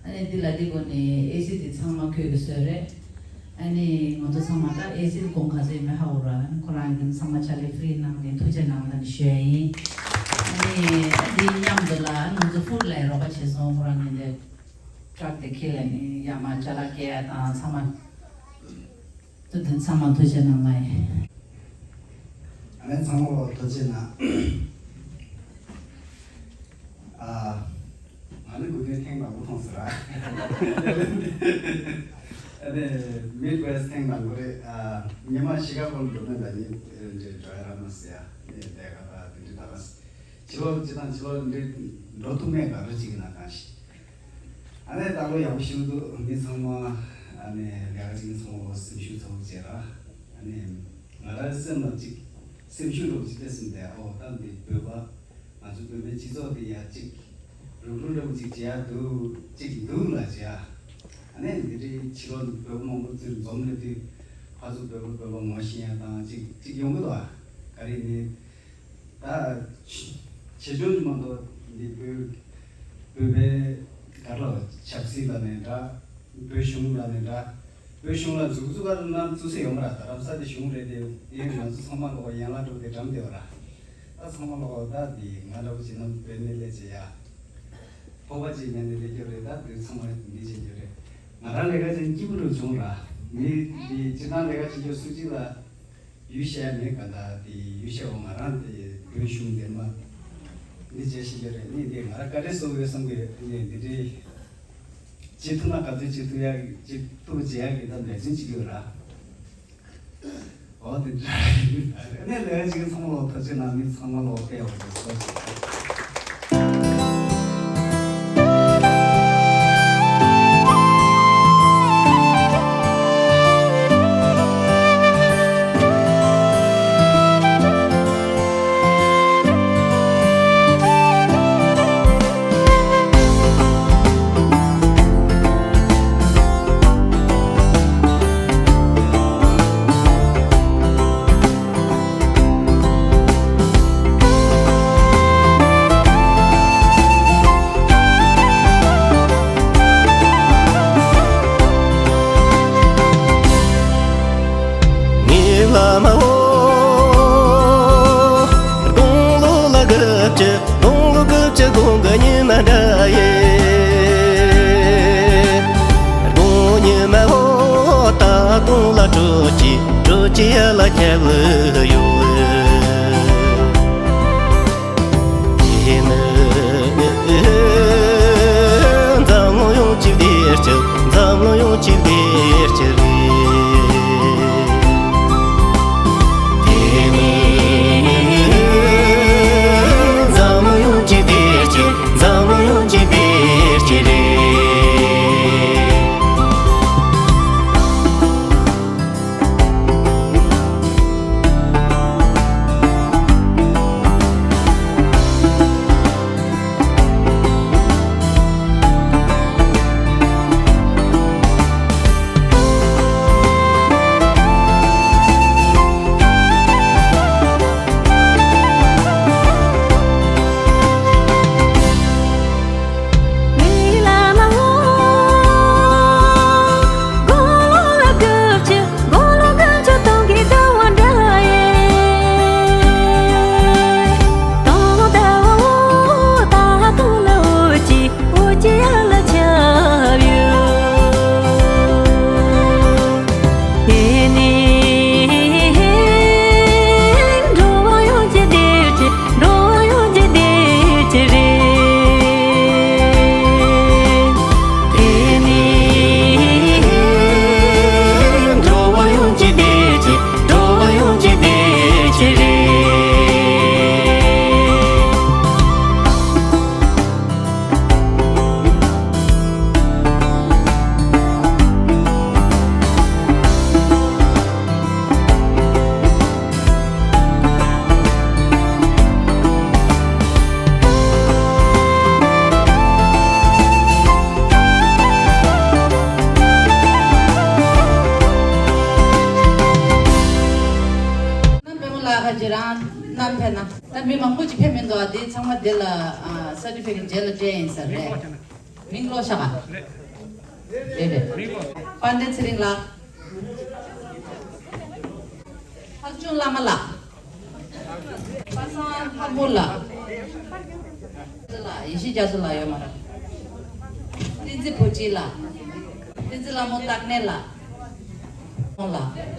ཨ་ནི་འདི་ལ་འདི་དགོས་ནས་ཨེ་སི་དེ་ཚང་མ་ཁོས་གི་བཟོས་རེད། ཨ་ནི་ང་ཚོ་ཚང་མ་ད་ཨེ་སི་དགོང་ག་ཚོད་མེད་ཧ་འོ་ར། ཨ་ནི་ཁོ་རང་གི་ཚང་མ་ཕྱག་ལས་ཧྥི་རི་གནང་ནས་ཐུགས་རྗེ་གནང་ལ་ནི་ཞུ་ཡ་ཡིན། ཨ་ནི་འདི་མཉམ་དུ་ལ་ང་ཚོ་ཧྥུཌ་ལ་རོགས་པ་བྱས་སོང་། ཁོ་རང་གི་འདི་ཊྲག་དེ་ཁྱེར་ལ་ནི་ཡར་མར་ཅ་ལག་སྐྱེལ་ཡ་དང་ཚང་མ། ད་དེ་ཚང་མ་ཐུགས་རྗེ་གནང་ལ་ཡིན། ཨ་ནི་ཚང་མ་ལ་ཐུགས་རྗེ་གནང་། ཨ། ང་ནི་དགུན་ཁའི་ཐེངས་དང་པོ་མཐོང་ཟེར་ར། ཨ་ནི་མིཌ་ཝེསྟ་ཐེངས་དང་པོ་རེད། ཨ། ཉི་མ་ཤི་ཀ་གོ་ལ་འགྲོ་མེད་ལ་ཉིན་འདྲེ་འགྲོ་ཡ་ར་མ་ཟེར་ཡ། ནི་ལས་ཀ་ད་དེ་འདྲ་ད་ག་ཟེར། ཕྱི་ལོགས་སྤྱི་དང་ཕྱི་ལོགས་འདྲེ་འགྲོ་ཐུབ་མེད་ག་རེ་བྱེད་ཀྱི་ན་གང་ཤེས། ཨ་ནི་ད་ལོ་ཡག་པོ་ཞིག་འདུག་མི་ཚང་མ་ཨ་ནི་ལས་ཀ་བྱེད་མཁན་ཚང་མ་སེམས་ཤུགས་ཚ་པོ་བྱས་ར། ཨ་ནི་ང་རང་སེམས་ལ་ཅིག་སེམས་ཤུགས་འདྲ་པོ་ཅིག་སླེབས་སོང་། དེ་ཨོ་ད་འདི་བོད་པ་ང་ཚོ་བོད་པའི་སྤྱི་ཚོགས་འདི་ཡ་ཅིག་རུག་རུག་འདྲ་པོ་ཅིག་བྱེད་ཡ་འདུག་ཅིག་འདུག་ལ་བྱེད་ཡ། ཨ་ནི་འདི་འདྲའི་ཕྱི་ལོགས་ནས་བོད་པ་མང་པོ་ཚུར་འཛོམས་སླེབས་དུས་ཕར་ཚུར་བོད་པ་བོད་པ་ངོ་ཤེས་ཡ་དང་ཅིག་ཅིག་ཡོང་གི་འདུག་ཨ་ག་རེ་ནི། ད་ཆེ་ཆུང་མ་གཏོགས་འདི་བོད་བོད་པའི་ག་རེ་ལབ་ཆབ་སྲིད་ལ་ནས་འདྲ། བོད་གཞུང་ལ་ནས་འདྲ། བོད་གཞུང་ལ་འཛུགས་འཛུགས་ག་རེ་ན་འཛུགས་ས་ཡོང་གི་ར། ད་རམ་ས་དེ་གཞུང་རེད་དེ། ཡིན་ང་ཚོ་ཚང་མ་ལོག་ཡན་ལག་འགྲོ་དེ་འགྲམ་དེ་བ་ར། ད་ཚང་མ་ལོག་ད་འདི་ང་འདྲ་པོ་བྱས་ན་བོད་ནས་ལས་བྱེད་ཡ། ཕོར་པ་ཅིག་ཉན་ནས་ལས་རྒྱུ་རེད། ད་འདི་ཚང་མ་འདི་བྱེད་རྒྱུ་རེད། ང་རང་ལས་ཀ་ཅན་སྐྱིད་པོ་འགྲོ་བྱུང་ར། མི་འདི་སྤྱིར་བཏང་ལས་ཀ་བྱེད་རྒྱུ་སུ་གཅིག་ལ། ཡུལ་གཞན་མེད་ག་འདྲ་དེ་ཡུལ་གཞན་འོ་ང་རང་དེ་བོད་གཞུང་འདེམས་མ་འདི་བྱས་ཤིག་ཡོད་རེད། ནི་དེ་ང་རང་བཀའ་དྲིན་གསོ་དགོས་བསམ་གི་ཡོད། ནི་འདི་འདྲའི་བྱེད་ཐུབ་ན་ག་ཚོད་བྱེད་ཐུབ་ཡ་བྱེད་ཐུབ་བྱེད་ཡ་གི་ད་འབད་བརྩོན་བྱེད་ཀྱི་ཡོད་ར། འོ་དེ་འདྲ་རེད། ནི་ལས་ཀ་བྱེད་མཁན་ཚང་མ་ལོག་ཐུགས་རྗེ་གནང་། མི་ཚང་མ་ལོག་བལྟས་ཡོད་རེད། ངའི་བླ་མ་འོ། དགུང་ལོ་ལ་དགུ་བཅུ། དགུང་ལོ་དགུ་བཅུ་དགུང་གི་ཉི་མ་འདྲ་ཡི། དགུང་ཉི་མ་འོ། ད་དགུང་ལ་སྤྲོ་སྐྱིད། སྤྲོ་སྐྱིད་ཡར་ལ་ཁྱབ་ལ་ཡོད། དེ་ནི་འཛམ་གླིང་ཡོངས་ཀྱི་བདེ་སྐྱིད། འཛམ་གླིང་ཡོངས་ཀྱི་བདེ་སྐྱིད་རེད། དེ་ནི་འཛམ་གླིང་ཡོངས་ཀྱི་བདེ་སྐྱིད། འཛམ་གླིང་ཡོངས་ཀྱི་བདེ་སྐྱིད་རེད། ན། ད་མི་མང་པོ་ཅིག་ཕེབས་མི་འདུག་ཨ། དེ་ཚང་མ་དེ་ལ་ཨ་སར་ཊི་ཕི་ཀེཊ་རྗེས་ལ་སྤྲད་ཡིན་ཟེར་རེད། མིང་ཀློག་ཤག་ཨ། རེད་རེད། དཔལ་ལྡན་ཚེ་རིང་ལགས། ལྷག་ཆུང་བླ་མ་ལགས། པ་སངས་ལྷ་མོ་ལགས། ལགས། ཡེ་ཤེས་རྒྱ་མཚོ་ལགས་ཡོད་མ་རེད། བསྟན་འཛིན་བུ་ཁྲིད་ལགས། བསྟན་འཛིན་ལྷ་མོ་སྟག་སྣེ་ལགས། ལགས།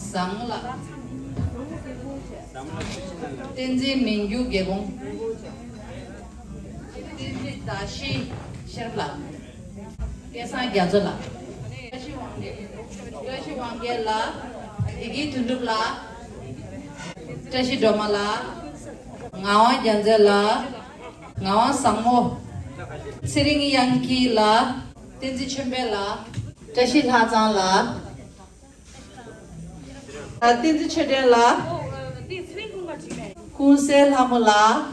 བཟང་ལགས། བསྟན་འཛིན་མི་འགྱུར་རྒྱལ་འགོང་། བསྟན་འཛིན་ཟླ་ཤེལ་ཤེར་ལགས། སྐལ་བཟང་རྒྱ་མཚོ་ལགས། བཀྲ་ཤིས་དབང་རྒྱལ། བཀྲ་ཤིས་དབང་རྒྱལ་ལགས། བདེ་སྐྱིད་དོན་གྲུབ་ལགས། བཀྲ་ཤིས་སྒྲོལ་མ་ལགས། ངག་དབང་རྒྱལ་མཚན་ལགས། ངག་དབང་བཟང་མོ། ཚེ་རིང་དབྱངས་སྐྱིད་ལགས། བསྟན་འཛིན་ཆོས་འཕེལ་ལགས། བཀྲ་ཤིས་ལྷ་བཟང་ལགས། བསྟན་འཛིན་ཆོས་སྒྲོན་ལགས། ཀུན་གསལ་ལྷ་མོ་ལགས།